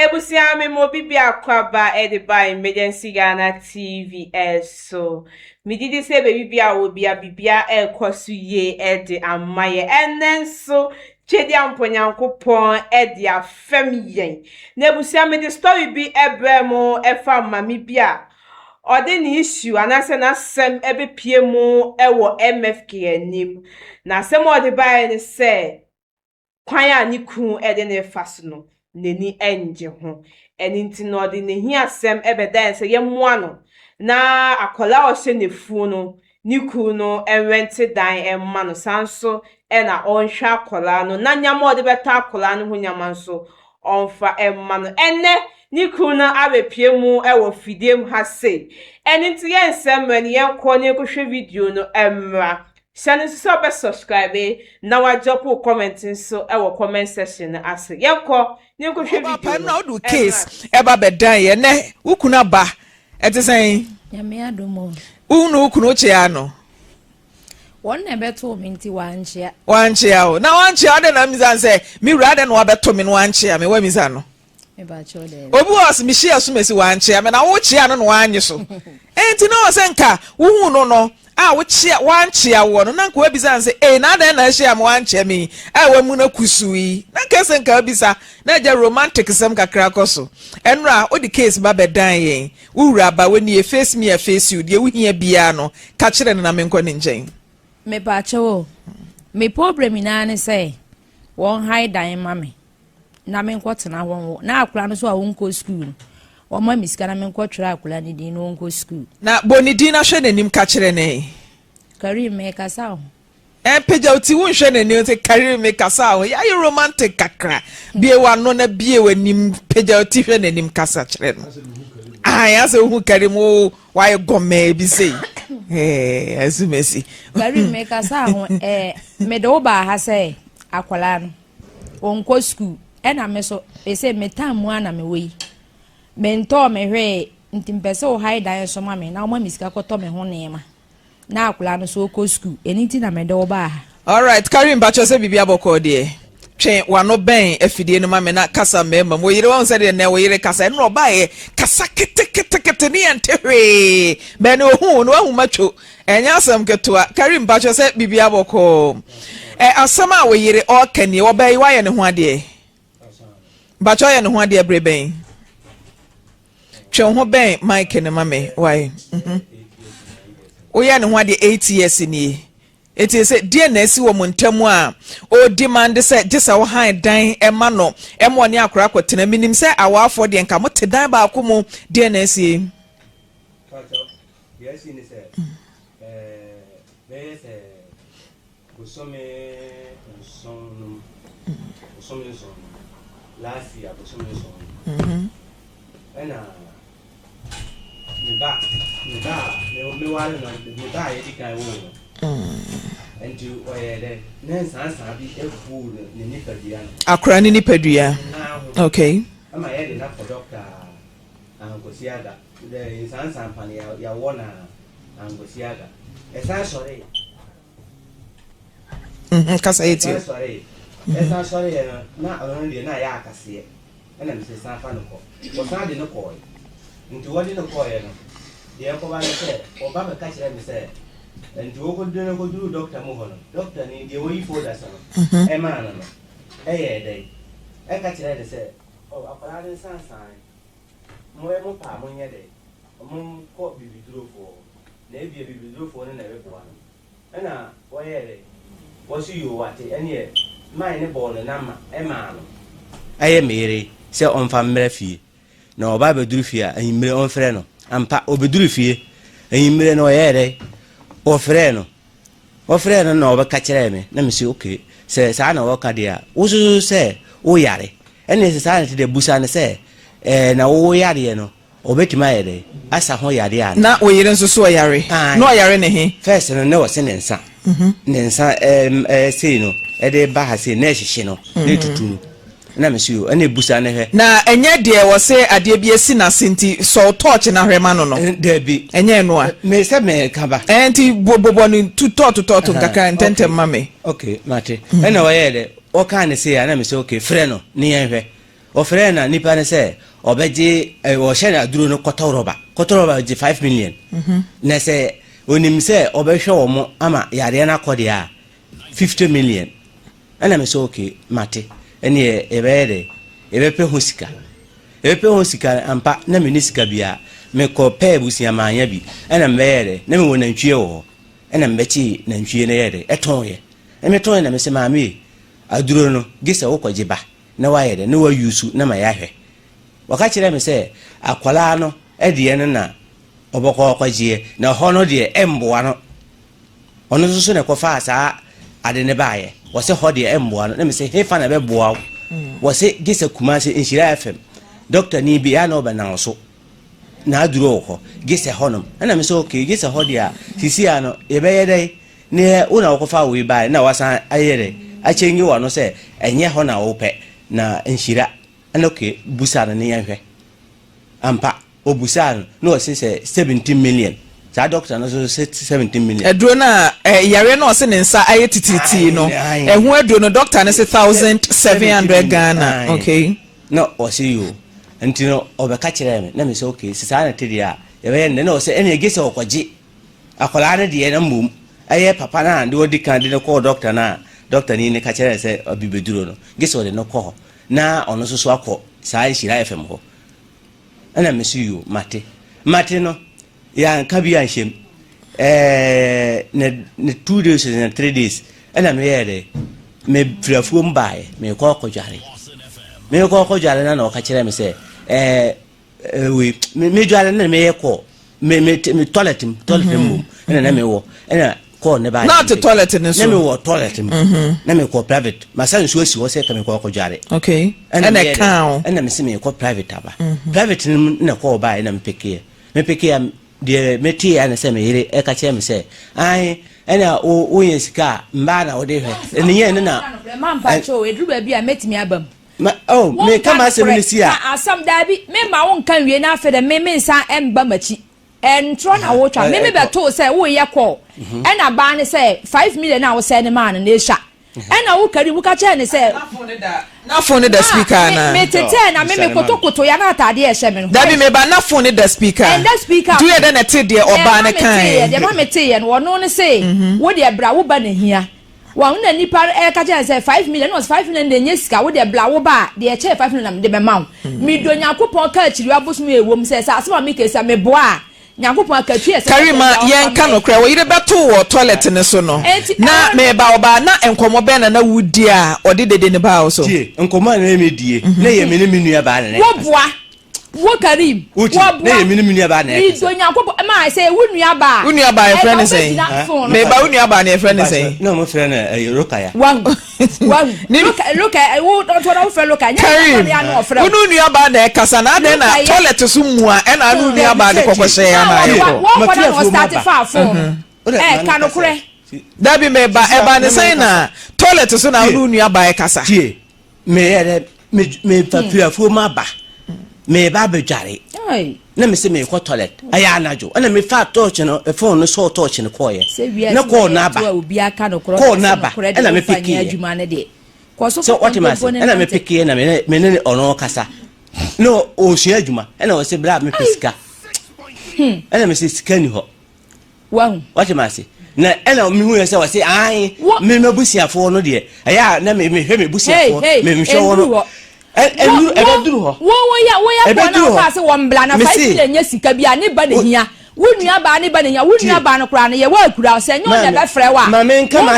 Ebusua me mo obi biako aba de ba Emergency Ghana TV so. Megye di sɛ baabi bia wɔ bia bibia ɛrekɔ so yie de ama yɛ. Ɛnnɛ nso Twedeampɔ Nyankopɔn de afɛm yɛn. Na ebusua mede story bi brɛ mo ɛfa maame bi a ɔde ne issue anaasɛ n'asɛm ɛbɛpie mu wɔ MFK anim. Na asɛm a ɔde baeɛ ne sɛ kwan a ne kunu de ne fa so no, n'ani ngye ho. Ɛno nti no ɔde n'ahiasɛm bɛda yɛn sɛ yɛmmoa no na akwadaa a ɔhyɛ n'afuo no, ne kunu no rent dan mma no. Saa nso ɛna ɔnhwɛ akwadaa no na nneɛma a ɔde bɛtɔ akwadaa no ho nneɛma nso ɔmfa mma no. Ɛnnɛ ne kunu no abɛpie mu wɔ fidie mu ha sei. Ɛno nti yɛnsɛ mmerɛ no yɛnkɔ na yɛnkɔhwɛ video no mmra. Hyɛ no nso sɛ wobɛ subscribe na wadrop wo comment nso wɔ comment section no ase. Yɛnkɔ na yɛnkɔhwɛ video no no na wode case ɛba bɛdan yɛ nɛ wo kunu aba ɛte sɛn? Nyame adom o. Wohu wo kunu wokyea no? Wɔn na ɛbɛtoo me nti wankyea. Wankyea o. Na wankyea ɔde na misa sɛ me wura adɛn na wabɛto me no wankyea me wamisa no. Obi wɔ ɔsɛ mehyia so mesi wankyea me na wokyea no na wanye so. Enti na ɔsɛ nka wohu no no a wokyea wankyea woɔ no na nka wabisa no sɛ ee na adɛn na ahyia me wankyea me yi a wamu no kusuu yi na nka ɛsɛ nka wabisa na agya romantic sɛm kakra kɔ so. Ɛnora wode case ba bɛdan yɛn wo wura ba w'anie face me a face you deɛ wohia biara no ka kyerɛ no na menkɔ ne nkyɛn. Mepaakyɛw o, me problem nyinaa ne sɛ wɔn hae dan ma me na menkɔ tena hɔ nwo na akora no so a wɔnkɔ sukuu no wɔma me sika na menkɔ twerɛ akora no din na wɔnkɔ sukuu. Na bɔ ne din na hwɛ n'anim ka kyerɛ ne. Karim mekasa ho. Pagya wo ti wonhwɛ n'anim sɛ Karim mekasa ho yɛayɛ romantic kakra bie w'ano na bie w'anim pagya wo ti hwɛ n'anim kasa kyerɛ no. Ahan asɛ wohu Karim wo wayɛ gɔmɛɛ bi sei ɛɛ asumasi. Karim mekasa ho ɛɛ mede wo baa ha sɛ akwadaa no ɔnkɔ sukuu ɛna me so ɛsɛ me tam mu a na mewɔ yi mentɔɔ me hwee nti mpɛ sɛ wo hae dan so ma me na woma me sika kɔtɔ me ho nneɛma na akwadaa no so ɔkɔ sukuu ɛno nti na mede wo baa ha. Alright Karim mpakyɛw sɛ biribi abɔkɔɔ deɛ twe wano bɛn afidie no ma me na kasa mmarima mu oyere wahu sɛdeɛ nnɛ wo yere kasa ɛno ɔbaeɛ kasa ketekete ne yɛnte hwee bɛn ne ohuu no wahu matwo ɛnyɛ asɛm ketewa Karim mpakyɛw sɛ biribi abɔkɔɔ ɛ asɛm a wo yere ɔɔka nie ɔbaa yi wayɛ ne ho adeɛ mpakyɛw ɔyɛ ne ho adeɛ bere bɛn Twe wo ho bɛn mic no ma me why? Mhm. Woyɛ ne ho adeɛ 8 years nie. Eti sɛ deɛ na asi wɔ mo ntam a o demand sɛ gye sɛ wohan dan ɛma no ɛma ɔne akora akɔtena. Menim sɛ awaafoɔ deɛ nka mote dan baako mu deɛ na asi. Deɛ asi ne sɛ bɛyɛ sɛ Bosome nson no mu, bosome nson no mu, last year bosome nson no mu, ɛna me ba, me ba a me ware no, me ba a yɛdi kan woo no, nti ɔyɛ dɛ ne nsansan bi efuu ne nipadua no. Akora ne nipadua. Okay. Ɛma yɛde no akɔ dɔkta ankosi aga dɛ nsansan pa no yɛwɔ na ankosi aga ɛsan sɔre. Mhm, kasa yɛ tie. Ɛsan sɔre ɛsan sɔre yɛ no na ɔno deɛ na ayɛ akaseɛ ɛna mesɛ san fa no kɔ wɔsan de no kɔɔe nti wɔde no kɔɔeɛ no deɛ ɛkɔba no sɛ ɔba bɛka kyerɛ me sɛ nti wɔkɔduru no kɔduru dɔkta mu hɔ no dɔkta ni deɛ wɔyi folders no mhm. ɛmaa no no ɛyɛɛ dɛn ɛka kyerɛ ne sɛ ɔ akwadaa no nsansan mo mo paa monyɛ dɛn monkɔ bibidurofoɔ na ebia bibidurofoɔ no na ɛbɛboa no Ɛna wɔyɛɛ dɛ? Wɔse yoo wate ɛneɛ man no bɔɔ no nama maa no. Ɛyɛ me yere sɛ ɔmfa mmra fie na ɔba abɛduru fie a anwummere ɔmfrɛ no. Ampa ɔbɛduru fie anwummere no ɔyɛɛ dɛ? Ɔfrɛɛ no. Ɔfrɛɛ no na ɔbɛka kyerɛɛ me na mese okay sɛ saa na wɔka deɛ a wosusu sɛ woyare ɛneɛ sɛ saa na ɛte deɛ busa no sɛ ɛɛ na wo yareɛ no Ɔbɛtumi ayɛ dɛn asa ho yareɛ anaa? Na wo yere nso so ɔyare? Aane. Na ɔyare ne he? First no na ɔse ne nsa, ne nsa ɛɛm ɛɛ sei no ɛde ba ha sei na ɛhyehye no, na ɛtutu no. Ɛna mese yoo, ɛna busa no hwɛ. Na ɛnyɛ deɛ wɔse adeɛ bi asi n'ase nti sɔ wo tɔɔkye na hwɛ ma no no? Dabi. Ɛnyɛ ɛno a? Me sɛ meka ba. Ɛɛ nti bobɔ no tu tɔɔto tɔɔto nkakra ntɛntɛm ma me. Okay, mate. Ɛna ɔyɛɛ dɛ, ɔkaa no sei a na mese okay, frɛ no ne yɛnhwɛ. Ɔfrɛɛ na nipa no sɛ ɔbɛgye ɛ ɔhyɛ no aduro no kɔtɔ rɔba. Kɔtɔ rɔba gye 5 million. Na sɛ onim sɛ ɔbɛhwɛ wɔn ama yareɛ no akɔ deɛ a, 50 million. Ɛna me sɛ okay, mate. Ɛneɛ yɛbɛyɛ dɛ yɛbɛpɛ ho sika. Yɛbɛpɛ ho sika ampa na menni sika biara. Mekɔ pɛɛ abusua maanya bi. Ɛna mebɛyɛ dɛ na mewɔ nantwie wɔ hɔ. Ɛna mebɛkyee nantwie no yɛɛ dɛ ɛtɔn yɛ. Ɛmetɔn yɛ na mesɛ maame yi aduro no gye sɛ wokɔgye ba na wayɛ dɛ na wayusu na ma yɛahwɛ. Wɔka kyerɛ me sɛ akwadaa no deɛ no na ɔbɛkɔ akɔgyeɛ na hɔ no deɛ ɛmboa no. Ɔno nso so na ɛkɔfaa saa ade no baeɛ. Wɔsɛ hɔ deɛ ɛmboa no. Na mesɛ hefa na ɛbɛboa wo? Wɔsɛ gye sɛ Kumase Nhyira FM dɔkta ni bi a na ɔbɛnam so na aduro wɔ hɔ gye sɛ hɔnom. Ɛna mesɛ okay, gye sɛ hɔ deɛ a sisi a no yɛbɛyɛ dɛ ne wo na wɔkɔfa wei baeɛ na wasan ayɛ dɛ akyɛnge wɔ no sɛ ɛnyɛ hɔ na wopɛ na nhyira. Ɛna okay, busa no ne yɛnhwɛ. Ampa obusaa no na ɔse sɛ 17 million. Saa doctor no nso sɛ 17 million. Aduro no a yareɛ no a ɔse ne nsa ayɛ titiritii no ɛho aduro no, doctor no se 1700 Ghana, okay. Na ɔse yoo, nti no ɔbɛka kyerɛɛ me na me sɛ okay, sɛ saa na ɛte deɛ a yɛbɛyɛ no dɛ. Na ɔsɛ ɛnna gye sɛ ɔkɔgye akwadaa no deɛ na mmom ɛyɛ papa no a de ɔdi kan de no kɔɔ doctor no a doctor ni no ka kyerɛɛ sɛ abibiduro no gye sɛ ɔde no kɔ hɔ na ɔno nso so akɔ saa Nhyira FM hɔ. Ɛna me so yoo, mate. Mate no yɛanka bi anhyɛm ɛɛ ne ne 2 days na 3 days ɛna meyɛɛ dɛ mefiri afuom baeɛ mekɔ akɔdware mekɔ akɔdware na ɔka kyerɛ me sɛ ɛɛ wei medware na meyɛ kɔ me me me toilet mu toilet mu mmom ɛna na mewɔ ɛna kɔɔ ne baeɛ. Na ate toilet ne so? Na mewɔ toilet mu na mekɔ private masa nsuo asi hɔ sɛ ka mekɔ akɔdware. Okay, ɛna ɛka o. Ɛna mese mekɔ private aba private no mu na kɔɔ baeɛ na mepekeɛ mepekeɛ deɛ meteɛ ne sɛ me yere ɛka kyerɛ me sɛ ae ɛna woyɛ sika a mbaa na wode hwɛ ɛne yɛ ne na. Mampa kyɛw, ɛduru baabi a mɛtumi aba mu. Ma oh meka m'asɛm no si a. Asɛm daabi, mema wo nka nwie na afei dɛ me mensa mba m'akyi. Ntorɔ na wotwa. Me me bɛtoo sɛ woyɛ kɔɔ ɛna baa ne sɛ 5 million a wosɛ ne maa no na esua. Ɛna wo kari woka kyerɛ ne sɛ. Na phone ne da speaker ana? Me tetɛ na me me kotokoto ya na ataadeɛ ɛhyɛ me no. Dabi me ba, na phone ne da speaker. Ɛnda speaker. Tu yɛ dɛ na ɛte deɛ ɔbaa ne kan. Deɛ ma me te yɛ no, ɔno ne se wo deɛ bra, wo ba na hia. Wɔn na nipa ɛka kyerɛ sɛ 5 million na ɔsɛ 5 million de nye sika, wo deɛ bra, wo ba a deɛ ɛkyɛ 5 million na de bɛma wo. Mi do Nyankopɔn ka akyiri abosom yɛ ewom sɛ asɛm a mi kɛ sɛ mi boa a Nyankopɔn akatua ɛsɛ. Karima, yɛnka nokorɛ, wo yere bɛtoo wɔ toilet no so no, na meba ɔbaa na nkɔmmɔ bɛn na na wodi a ɔde dede no baa wo so? Tie, nkɔmmɔ a na medie na yɛ me ne me nua baa na na ɛkasa. Woboa wo Karim, wɔboa na yɛ me ne me nua baa na ɛkasa. Mi do Nyankopɔn maa sɛ wo nua baa. Wo nua baa yɛfrɛ ne sɛn? Meba, wo nua baa no yɛfrɛ ne sɛn? Na ɔmo frɛ no ɛyɛ Rokaya. Wahu wahu Roka Roka wo ɔtɔ na wofrɛ Roka nyɛ Karim, wo ne wo nua baa na ɛkasa na adɛn na toilet so mua ɛna ne wo nua baa de kɔkɔ hyɛ ya na ayɛ kɔ? Wɔkɔ na ɔstart fa phone ɛ ka nokorɛ. Dabi meba, ɛba ne sɛn na toilet so na wo ne wo nua baa ɛkasa? Tie, meyɛ dɛ mefa firi afuom aba meba abɛdware na mese meekɔ toilet, ɛyɛ anadwo, ɛna mefa torch no, phone no sɔɔ torch no kɔɔyɛ na kɔɔ no aba kɔɔ no aba ɛna mepekeɛ sɛ wɔte ma ase, ɛna mepekeɛ na me ne ɔno kasa na ɔsua adwuma, ɛna ɔsɛ berɛ a mepɛ sika, ɛna mesɛ sika ni hɔ. Wahu. Wate ma ase na ɛna mehu yɛ sɛ wɔse ae me mabusuafoɔ no deɛ ɛyɛ a na mehwɛ me busuafoɔ mehwɛ wɔ no ɛnuru ɛbɛduru hɔ. Wo wo yɛ wo yɛ kɔɔ na ɔkaa sɛ wɔn bla na 5 million nyɛ sika bi a ne ba na hia wo nua baa ne ba na hia wo nua baa no koraa no yɛ wɔ akura sɛ nyɛ ɔna bɛfrɛ wa wo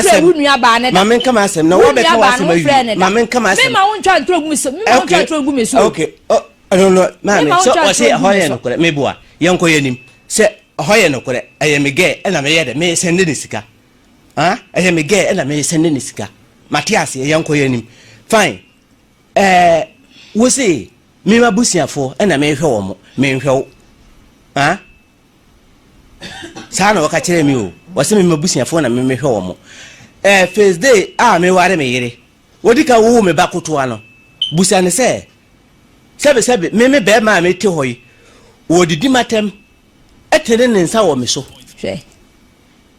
frɛ wo nua baa ne da maame nka ma asɛm na wo nua baa no wo frɛ ne da me ma wo ntwa ntoro gu mi so, me ma wo ntwa ntoro gu mi so. Okay, no no maame, sɛ ɔse ɛhɔ yɛ nokorɛ, meboa yɛnkɔ yɛ nim sɛ ɛhɔ yɛ nokorɛ. Ɛyɛ me gɛ ɛna meyɛ dɛ mesɛnde ne sika. Ah, ɛyɛ me gɛ ɛna mesɛnde ne sika. Mate aseɛ, yɛnkɔ yɛ anim. Fine, ɛɛ wo se me mabusuafoɔ ɛna mehwɛ wɔn mo, menhwɛ wo. Ah, saa na wɔka kyerɛ me o. Wɔse me mabusuafoɔ na mehwɛ wɔn mo. Ɛɛ first day a meware me yere, wɔdi ka wowo me ba kotoa no, busa ne sɛ sɛbesɛbe me me bɛrima a mete hɔ yi wɔdidi matɛm ɛtene ne nsa wɔ me so hwɛ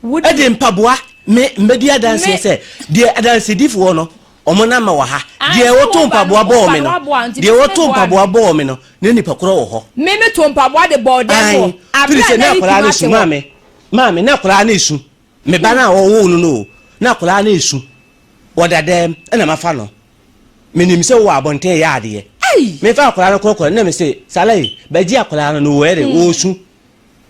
ɛde mpaboa me mbɛdi adanseɛ sɛ deɛ adansedifoɔ no. Wɔn namba wɔ ha. Ae, Deɛ sɛ wɔtoo wo ba no, mpaboa wo bɔɔ ba me no no, waboa nti deɛ me nso wɔtoo meboa mpaboa no. bɔɔ me no, na nipa korɔ wɔ hɔ. Me metoo mpaboa de bɔɔ dɛm Ae, hɔ, firi aberɛ a sɛ na na ne akwadaa kunu no ate su, hɔ. maame, maame, na akwadaa no resu. Me ba no a wɔwoo no no o, na akwadaa no resu. Ɔda dɛm, ɛna mafa no. Menim sɛ wowɔ abɔnten reyɛ adeɛ. Ei! Mefa akwadaa no korɔkorɔ no, na mese, Salai, bɛgye akwadaa no, na ɔyɛ dɛ, ɔresu.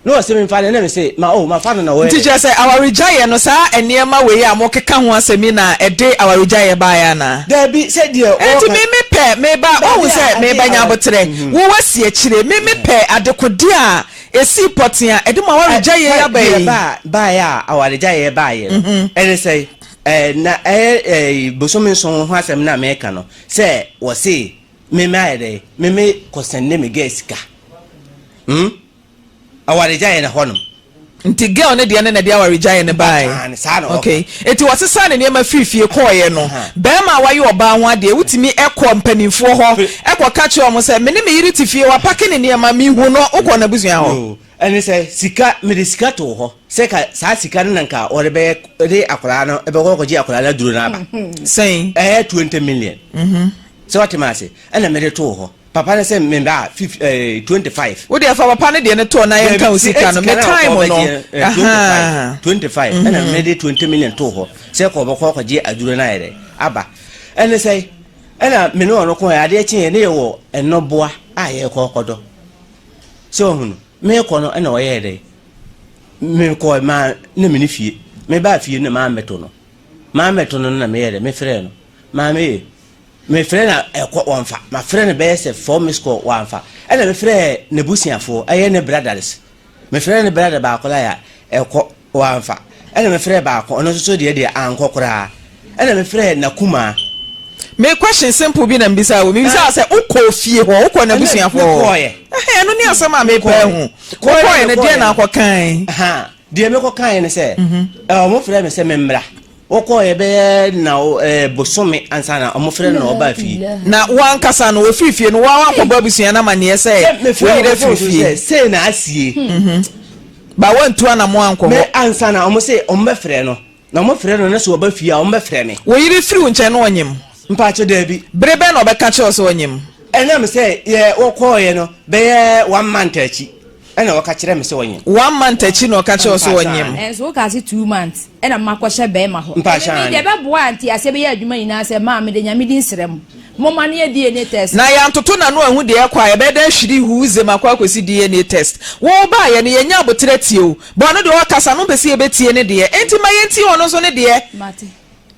Na ɔse memfa no, na mese, ma oh, mafa no na ɔyɛ Nti dɛ. kyerɛ sɛ awaregyaeɛ no, saa nneɛma wei a mokeka ho asɛm yi na ɛde awaregyaeɛ baeɛ anaa? Daabi, sɛ deɛ Enti ɔɔka. me me pɛ, meba, woahu Baabi a sɛ ade meba nya aware. aboterɛ, wo woasi akyire, me me pɛ adekodeɛ a ɛsii pɔtee a ɛde mo awaregyaeɛ yi aba Deɛ yi. baa, baeɛ a awaregyaeɛ baeɛ no, ɛne sɛn? Ɛɛ, na ɛyɛ ɛɛ bosome nson ho asɛm no a meka no, sɛ wɔse me mayɛ dɛn, me me kɔsɛnde me girl sika. Hmm? Awaregyaeɛ na hɔnom. Nti girl no deɛ no na ɛde awaregyaeɛ no baeɛ? Aane, saa na ɔka. Okay. Nti wɔsesaa ne nneɛma firi fie kɔeɛ no, barima a wayɛ ɔbaa ho adeɛ, wotumi kɔ mpanimfoɔ hɔ kɔka kyerɛ wɔn sɛ, me ne me yere te fie, wapake ne nneɛma, mehu no, wokɔ n'abusua hɔ? Yoo, ɛne sɛ sika, mede sika too hɔ sɛ ka saa sika no na nka wɔde bɛyɛ, de akwadaa no bɛkɔ akɔgye akwadaa no aduro no aba. Sɛn? Ɛyɛ 20 million. Sɛ wate me ase? Ɛna mede too hɔ. Papa no sɛ me ba a eh, 25. Wo deɛ fa papa no deɛ no too na yɛnka wo sika no. Me time no. Ahaa. 25 ɛna mede 20 million too hɔ sɛ kɔ ɔbɛkɔ akɔgye aduro no ayɛ dɛ aba. Ɛne sɛ ɛna me ne ɔno kɔɛ adeɛ kyeeɛ ne yɛwɔ nnɔboa a yɛrekɔ akɔdɔ. Sɛ ɔhunu merekɔ no ɛna ɔyɛɛ dɛ mekɔɛ maa na mene fie mebaa fie no na maa mmɛto no maa mmɛto no na meyɛɛ dɛ mefrɛɛ no maame ye Mefrɛ no a ɛkɔ wɔnfa. Mafrɛ no bɛyɛ sɛ four miss call wanfa. Ɛna mefrɛɛ n'abusuafoɔ ɛyɛ ne brothers. Mefrɛɛ ne brother baako like a ɛkɔ wanfa. Ɛna mefrɛɛ baako ɔno nso so deɛ deɛ ankɔ koraa. Ɛna mefrɛɛ n'akumaa. Me question simple bi na mebisa wo. Mebisa wo sɛ wokɔɔ fie hɔ, wokɔɔ n'abusuafoɔ hɔ? Mekɔɔeɛ. Ɛhɛn, ɛno ne asɛm a mepɛ ahu. Wokɔɔeɛ no deɛn na wokɔkae? Ahaa, deɛ mekɔkaeɛ ne sɛ, wɔfrɛɛ me sɛ memmra. Wɔkɔeɛ bɛyɛ na ɛɛ bosome ansa na wɔfrɛ no na ɔbaa fie. Na wo ankasa no, wɔfiri fie no, wo ara woankɔbɔ abusua no amanneɛ sɛ wo yere afiri fie? Sɛ sei na asie. Ba woantu anammɔn ankɔ hɔ. Me ansa na wɔn se wɔbɛfrɛ no, na wɔfrɛ no na sɛ ɔba fie a wɔbɛfrɛ me. Wo yere firi wo nkyɛn no ɔnyem? Mpakyɛ daabi. Bere bɛn na ɔbɛka kyerɛɛ wo sɛ ɔnyem? Ɛnam sɛ yɛ wɔkɔeɛ no bɛyɛ one month akyi. Ɛna ɔka kyerɛ me sɛ ɔnyem. One month akyi na ɔka kyerɛ wo sɛ ɔnyem. Ɛnso wokaa se 2 months ɛna makɔhyɛ bɛɛma hɔ. Mpakyɛ Ɛne me deɛ aane. ɛbɛboa a nteaseɛ bɛyɛ adwuma nyinaa sɛ maa mede Nyame din srɛ mo momma no yɛ DNA test. Na yɛantoto n'ano anhu deɛ ɛkɔ a, yɛbɛyɛ dɛn ahwiri huuze ma akɔ akɔsi DNA test? Wo baeɛ no, yɛnnya aboterɛ tie wo. But ɔno deɛ ɔrekasa no, wompɛ sɛ yɛbɛtie ne deɛ. Enti ma yɛntie ɔno nso ne deɛ. Mate.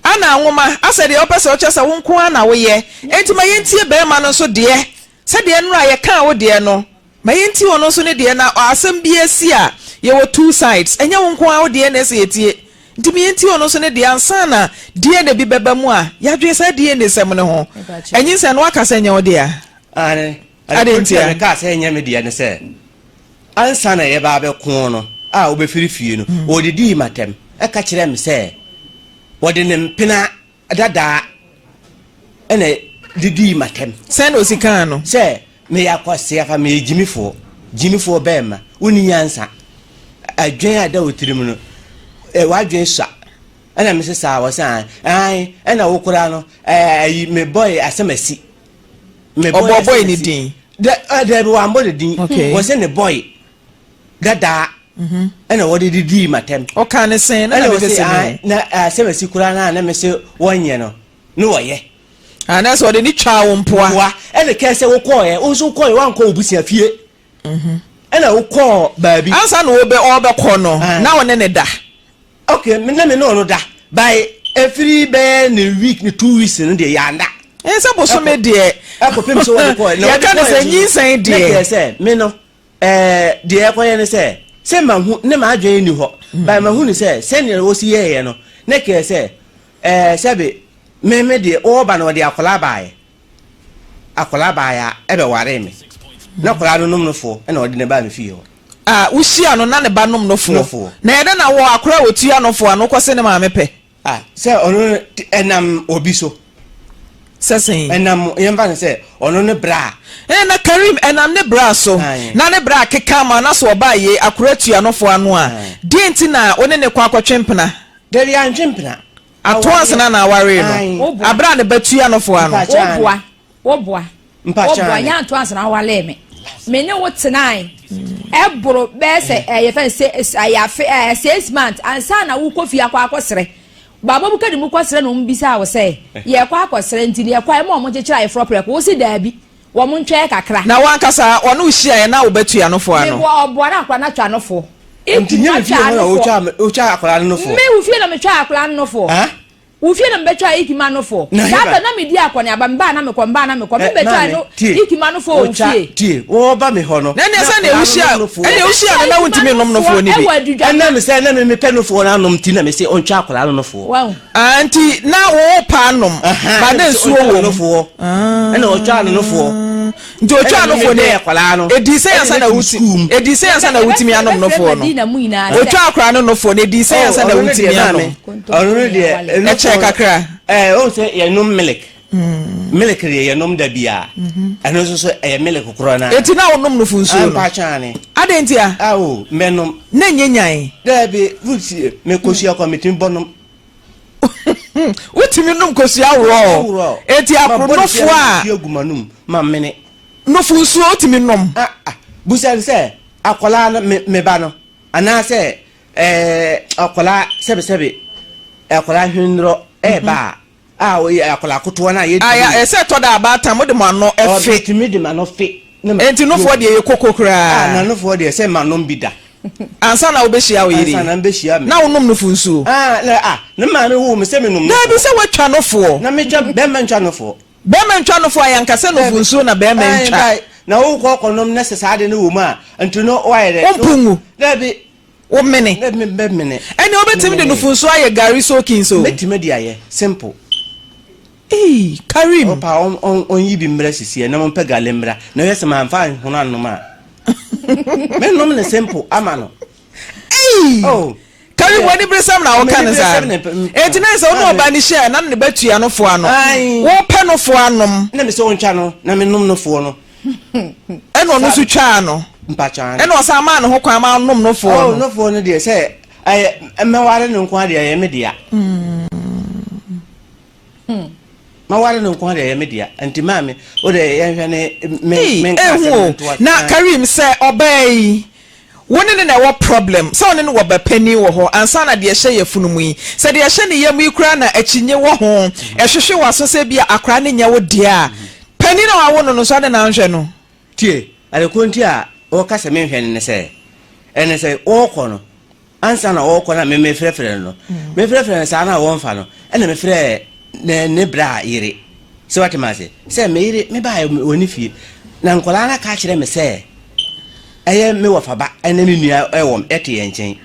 Ana nwoma, asɛ deɛ wopɛ sɛ wokyerɛ sɛ wo nko ara na woyɛ. Enti ma yɛntie barima no nso deɛ. Sɛdeɛ nnora a yɛkaa wo deɛ no, Ma yɛntie ɔno nso ne deɛ na asɛm bi asi a yɛwɔ two sides ɛnyɛ wo nko ara wo deɛ na ɛsɛ yɛtie nti ma yɛntie ɔno nso ne deɛ ansa na DNA bi bɛba mu a yɛadwene saa DNA sɛm no ho Anyinsɛn no woaka sɛ ɛnyɛ wo dea? Aane, Adɛn ade nti a ntia? mekaa sɛ ɛnyɛ me dea ne sɛ ansa na yɛba abɛko no a wobɛfiri fie no ɔdidii m'atɛm ɛka kyerɛɛ me sɛ wɔde ne mpena Dadaa na didii m'atɛm. Sɛn na osi kaa no? Sɛ meyɛ akwasea fa, meyɛ gyimifoɔ, gyimifoɔ bɛɛma, wonni nyansa, adwen a ɛda wo tirim no, w'adwen sua. Ɛna mese saa, wɔse ae, ae, ɛna wo koraa no, ayi, me bɔe asɛm asi. Me bɔe Ɔbɔɔ bɔe asɛm ne asi. din? Daabi, wambɔ ne din. Okay. Wɔse ne bɔe dadaa ɛna wɔde didii m'atɛm. Ɔkaa ne sɛn na ɛna na mepɛ wɔse sɛ ae mehu. na asɛm asi koraa no a na mese wɔnyɛ no ne wɔyɛ. Anaasɛ ɔde ne twaa wo mpoa. Mpoa ɛna kɛɛ sɛ wokɔɔɛ wo nso wokɔɔɛ woankɔ wo busua fie ɛna wokɔɔ baabi. Ansa na wobɛ ɔɔbɛkɔ no na wo ne ne da. Ok me na me ne ɔno da by ɛfiri bɛyɛ ne week ne 2 weeks no deɛ yɛanda. Ɛɛ sɛ bosome deɛ. Ɛkɔpem sɛ wɔde kɔɔɛ na wɔde Yɛka ne kɔɔɛ sɛ nso nyinsɛn na deɛ. kɛɛ sɛ me no Ɛɛ, deɛ ɛkɔyɛ ne sɛ, sɛ mahu, ne m'adwene nni hɔ, but mahu no sɛ, sɛdeɛ wɔsi yɛeɛ no, na kɛɛ sɛ, ɛɛ, sɛbe, me, me deɛ, ɔreba no, ɔde akwadaa baeɛ. Akwadaa baeɛ a, ɛbɛwaree me. Na akwadaa no nom nofoɔ, ɛna ɔde no baa me fie hɔ. A, wohyia no, na ne ba nom nofoɔ. Nofoɔ. Na ɛyɛ dɛn na wɔ akwadaa a ɔtua nofoɔ ano kɔse ne maame pɛ? Ah, sɛ ɔno no ɛnam obi so. Sɛ sɛn? Ɛnam yɛmfa no sɛ ɔno ne bra. Ɛɛ na Karim ɛnam ne bra so. Na ne bra keka ama na so ɔbaa yei akora tua nofo ano a, deɛ nti na wo ne ne kɔ akɔtwe mpena? Dabi yɛantwe mpena. Ato ansa na awaree no. Abere a ne ba tua nofoɔ ano. Woboa, woboa, woboa, nyɛ ato ansa na awaree me. Me ne wo tenae ɛboro bɛyɛ sɛ ɛyɛ fɛn sɛ ɛyɛ afe ɛyɛ 6 months ansa na wokɔ fie akɔ akɔsrɛ. Baaba mu kadi mu kɔsrɛ na wɔn bisa wo sɛ yɛkɔ akɔsrɛ, nti yɛkɔ a, ɛma wɔn kyekyere ayeforɔ prɛko. Wo si daabi, wɔn ntwɛn kakra. Na wankasa ɔne wo hyiaeɛ na wobɛtua nofoɔ ano? Meboa, ɔboa na akora no atwa nofoɔ. Nti nyɛ me fie hɔ na wotwa akwadaa no nofoɔ? Me wo fie na metwa akwadaa no nofoɔ. Wo fie na mebɛtwa Ikima nofoɔ. Saa ta na medi akɔneaba, mbaa na mekɔ, mbaa na mekɔ, mebɛtwa no Ikima nofoɔ wɔ fie. Tie, wɔba me hɔ no. Na ɛnneɛ sɛ deɛ wohyia, ɛnneɛ wohyia no na wontumi nnom nofoɔ no bi. Ɛnam sɛ na me mepɛ nofoɔ no anom nti na mese ɔntwa akwadaa no nofoɔ. Ah, nti na wo pa anom, ba na nsuo wɔ mu. Ɛna ɔtwa no nofoɔ. Nti otwa nofoɔ no, edi sɛ yansa na wuti, edi sɛ yansa na wutumi anom nofoɔ no. Otwa akwadaa no nofoɔ no, edi sɛ yansa na wutumi anom. Ɔno no deɛ, ɛkyɛ kakra. Ɛɛ, ɔn sɛ yɛnom milk. Milk deɛ yɛnom da bia. Ɛno nso so ɛyɛ milk korɔ na. Eti na wonom nofo nsuo no? Mpakyane. Adɛn nti a? Awo, mɛnom. Na nye nyan. Daabi, wutie, me kosua kɔ metumi bɔ nom. Wotumi nom kosua worɔ. Eti akoro nofoɔ a. Gu m'anum ma mene. Nofo nsuo wotumi nom. Ah ah, busa sɛ akwadaa no me me ba no anaasɛ ɛɛ akwadaa sɛbesɛbe akwadaa hwendorɔ ɛɛba a a ɔyɛ akwadaa kotoɔ no a yɛtumi. Aya ɛsɛ ɛtɔ da abaatan mo de mo ano ɛfe. Ɔtumi de m'ano fe. Enti nofoɔ deɛ yɛ koko koraa. Ah, na nofoɔ deɛ sɛ ma nom bi da. Ansa na wobɛhyia wo yere. Ansa na mbɛhyia me. Na wonom nofo nsuo. Ah, na ah, ne maame woo me sɛ menom nofoɔ. Daabi sɛ woatwa nofoɔ. Na metwa, bɛrima ntwa nofoɔ. Bɛrima ntwa nofoɔ a yɛnka sɛ nofo nsuo na bɛrima ntwa. Na wokɔ kɔnom na sɛ saa de no wɔ mu a, nti no woayɛ dɛ. Wompo ngu. Daabi. Wo mene. Mɛmene. Ɛnna wobɛtumi de nofo nsuo ayɛ gari soaking so. Mɛtumi de ayɛ simple. Ee, Karim. Ɔpa ɔnyi bi mmra sisi na mompɛ gale mmra na ɔyɛ sɛ mamfa nhono anom a. Mɛnom ne simple ama no. Ee. Oh. Karim, w'ani bere sɛm na woka ne saa. Enti na sɛ wo ne ɔbaa no hyia na ne ba tua nofoɔ ano. Wopɛ nofoɔ anom. Na me sɛ ɔntwa no na menom nofoɔ no. Ɛna ɔno nso twaa no. Mpatwa. Ɛna ɔsan maa ne ho kwan ma ɔnom nofoɔ no. Oh, nofoɔ no deɛ sɛ ɛyɛ mɛware no nko adeɛ ɛyɛ me dea. Maware no nko adeɛ ɛyɛ me dea. Nti maame o de yɛnhwɛ ne me me nka asɛm ntoa. Na Karim, sɛ ɔbaa yi wo ne ne na ɛwɔ problem, sɛ ɔne no wɔ ba panin wɔ hɔ ansa na deɛ ɛhyɛ yafunu mu yi, sɛ deɛ ɛhyɛ ne yam yi koraa na akyinnye wɔ ho, ɛhwehwe w'aso sɛ bi a akwaraa no nyɛ wo deɛ a, panin a wawo no no nso adɛn na anhwɛ no? Tie, ade korɔ nti a wɔka sɛ menhwɛ no ne sɛ, ɛne sɛ wɔrekɔ no, ansa na ɔrekɔ no a me mefrɛfrɛ no no, mefrɛfrɛ no saa no a wɔmfa no, ɛna mefrɛɛ ne ne bra yere, sɛ wate me ase, sɛ me yere mebaeɛ wɔ ne fie, na nkwadaa no aka akyerɛ me sɛ ɛyɛ me wɔfa ba ɛne me nua ɛwɔ ɛte yɛn nkyɛn,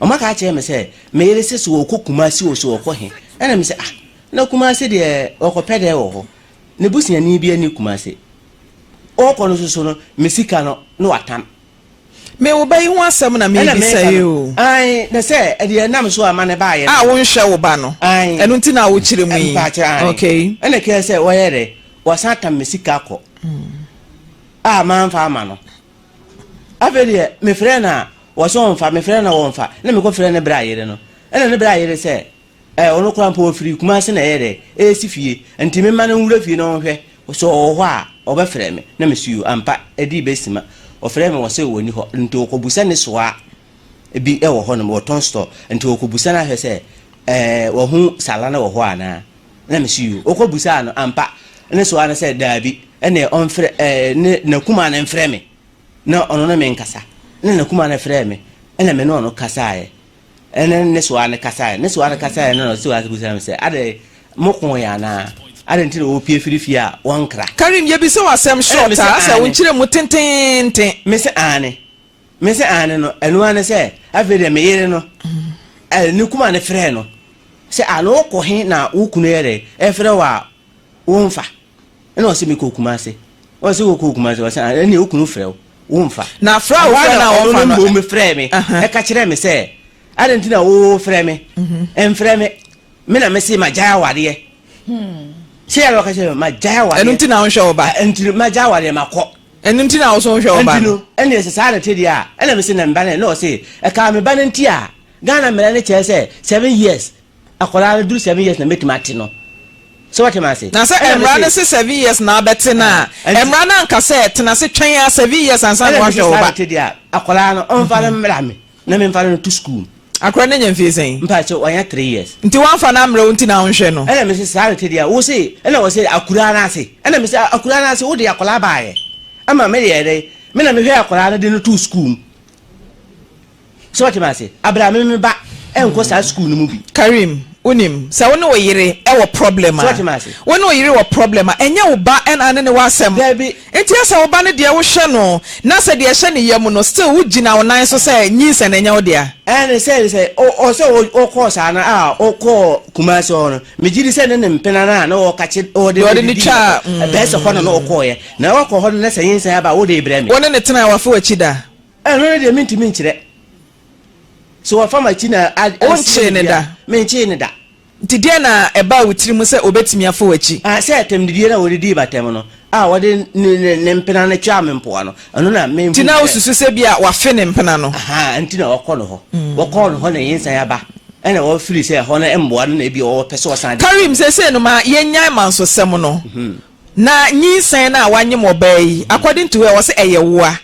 wɔn aka akyerɛ me sɛ me yere sɛ so wɔkɔ Kumasi o so wɔkɔ he, ɛna me sɛ ah, na Kumasi deɛ wɔkɔpɛ dɛ wɔ hɔ, ne busuani bi ani Kumasi, ɔrekɔ no soso no me sika no na watam. Me wo ba yi ho asɛm na merebisa yi o. Ae, na sɛ ɛdeɛ ɛnam so ama no baeɛ no. A wonhwɛ wo ba no. Ae. Ɛno nti na wokyerɛ mu yi. Mpaakyɛ, ae. Okay. Ɛna kɛɛ sɛ wɔyɛ dɛ, wɔsan tam me sika kɔ. A mamfa ama no. Afei deɛ mefrɛ no a, wɔsɛ ɔmfa, mefrɛ no a wɔmfa. Na mekɔfrɛ ne bra yere no. Ɛna ne bra yere sɛ, Ɛɛ, ɔno koraa mpo ɔfiri Kumase na ɛyɛ dɛ, ɛresi fie, nti memma no nwura fie na ɔnhwɛ, sɛ ɔwɔ hɔ a, ɔbɛfrɛ me. Na mese yoo, ampa, ɛdii bɛsima, ɔfrɛɛ me, ɔse ɔnni hɔ, nti ɔkɔbusa ne soa bi wɔ hɔnom, wɔtɔn store, nti ɔkɔbusa no ahwɛ sɛ, ɛɛ, wahu Sala no wɔ hɔ anaa. Na mese yoo, ɔkɔbusaa no, ampa, ne soa no sɛ daabi, ɛnneɛ ɔmfrɛ, ɛɛ, ne, n'akumaa no mfrɛ me, na ɔno ne me nkasa. Na n'akumaa no frɛɛ me, ɛna me ne ɔno kasaeɛ. Ɛne ne soa no kasaeɛ. Ne soa no kasaeɛ no na ɔsi wɔ bisa me sɛ, adɛn, moko yɛ anaa? Adɛn nti na wɔpie firi fie a wɔnkra? Karim, yɛbisa wo asɛm short a, asɛ wo nkyerɛ mu tenteenten. Me se aane. Me se aane no, ɛno ara ne sɛ, afei deɛ me yere no, ne kuma no frɛɛ no sɛ, ah, na wokɔ he na wo kunu yɛ dɛ, ɛfrɛ wo a womfa? Ɛna ɔse mekɔ Kumase. Ɔse wokɔ Kumase, ɔse ah, ɛneɛ wo kunu frɛ wo, womfa. Na frɛ a wofrɛ no a wɔmfa no. Ɛhɔ na ɔno mmom frɛɛ me, ɛka kyerɛɛ me sɛ, adɛn nti na wofrɛ me? Mfrɛ me, me na mese magyae awareɛ. Sɛ yɛ na ɔka kyerɛ me, magyae awareɛ. Ɛno nti na wonhwɛ wo ba? Nti magyae awareɛ, makɔ. Ɛno nti na wo so wonhwɛ wo ba no? Nti no, ɛneɛ sɛ saa na ɛte deɛ a, ɛna mese na me ba no, ɛna ɔse, ɛkaa me ba no nti a, Ghana mmara no kyerɛ sɛ 7 years. Akwadaa no duru 7 years na mɛtumi ate no. So wate ma ase? Na sɛ Ɛna mmara no mese se 7 years na abɛte no a, Ɛnti mmara no anka sɛ tena ase twɛn a 7 years ansa na ɛna mese woahwɛ wo saa ba. na te deɛ a, akwadaa no ɔmfa no mmra me na memfa no to school. Akwadaa no nya mfie sɛn? Mpakyɛ, wanya 3 years. Nti woamfa no ammerɛ wo nti na wonhwɛ no? Ɛna mese saa na te deɛ a, wo se ɛna wɔ sɛ akuraa no ase. Ɛna mese akuraa no ase wode akwadaa baayɛ ama me deɛ dɛ me na mehwɛ akwadaa no de no to school mu. So wate ma ase? Abira me me ba ɛnkɔ saa school no mu bi. Karim, wonim, sɛ wo ne wo yere wɔ problem So wate a, ma ase? wo ne wo yere wɔ problem a, ɛnyɛ wo ba ɛna ne ne wɔ asɛm. Dabi. Nti ɛsɛ wo ba no deɛ wohwɛ no, na sɛ deɛ ɛhyɛ ne yam no, still wogyina wo nan so sɛ nyinsɛn ɛnyɛ wo dea. Ɛne sɛ sɛ ɔ sɛ ɔkɔɔ saa no a ɔkɔɔ Kumasi hɔ no, megye di sɛ ne ne mpena no a na ɔka kye ɔde Deɛ no ɔde no didi twaa, ɛbɛyɛ sɛ hɔ na na ɔkɔɔyɛ na ɔkɔ hɔ no na sɛ nyinsɛn aba a wode brɛ me. Wo ne ne tena a wafa w'akyi da? Ɛno no deɛ mentumi nkyerɛ. So wɔfa m'akyi na asie Wonkyee me ne bi a, da? Menkyee ne da. Nti deɛ na ɛbaa wo tiri mu sɛ obetumi afa w'akyi? Ah, sɛ atɛmdidie no a wɔde dii m'atɛm no a wɔde ne ne ne mpena no twaa me mpoa no, ɛno na menhu Nti na sɛ wosusu sɛ bi a wafe ne mpena no? Ahaa, nti na wɔkɔ no hɔ. Wɔkɔɔ no hɔ na nyinsɛn aba, ɛna wɔfiri sɛ ɛhɔ no mmoa no na ebi wɔpɛ sɛ wɔsan de. Karim, seesei no ma yɛnnyae mansosɛm no. Na nyinsɛn no a wanyem ɔbaa yi, according to her, ɔse ɛyɛ woa.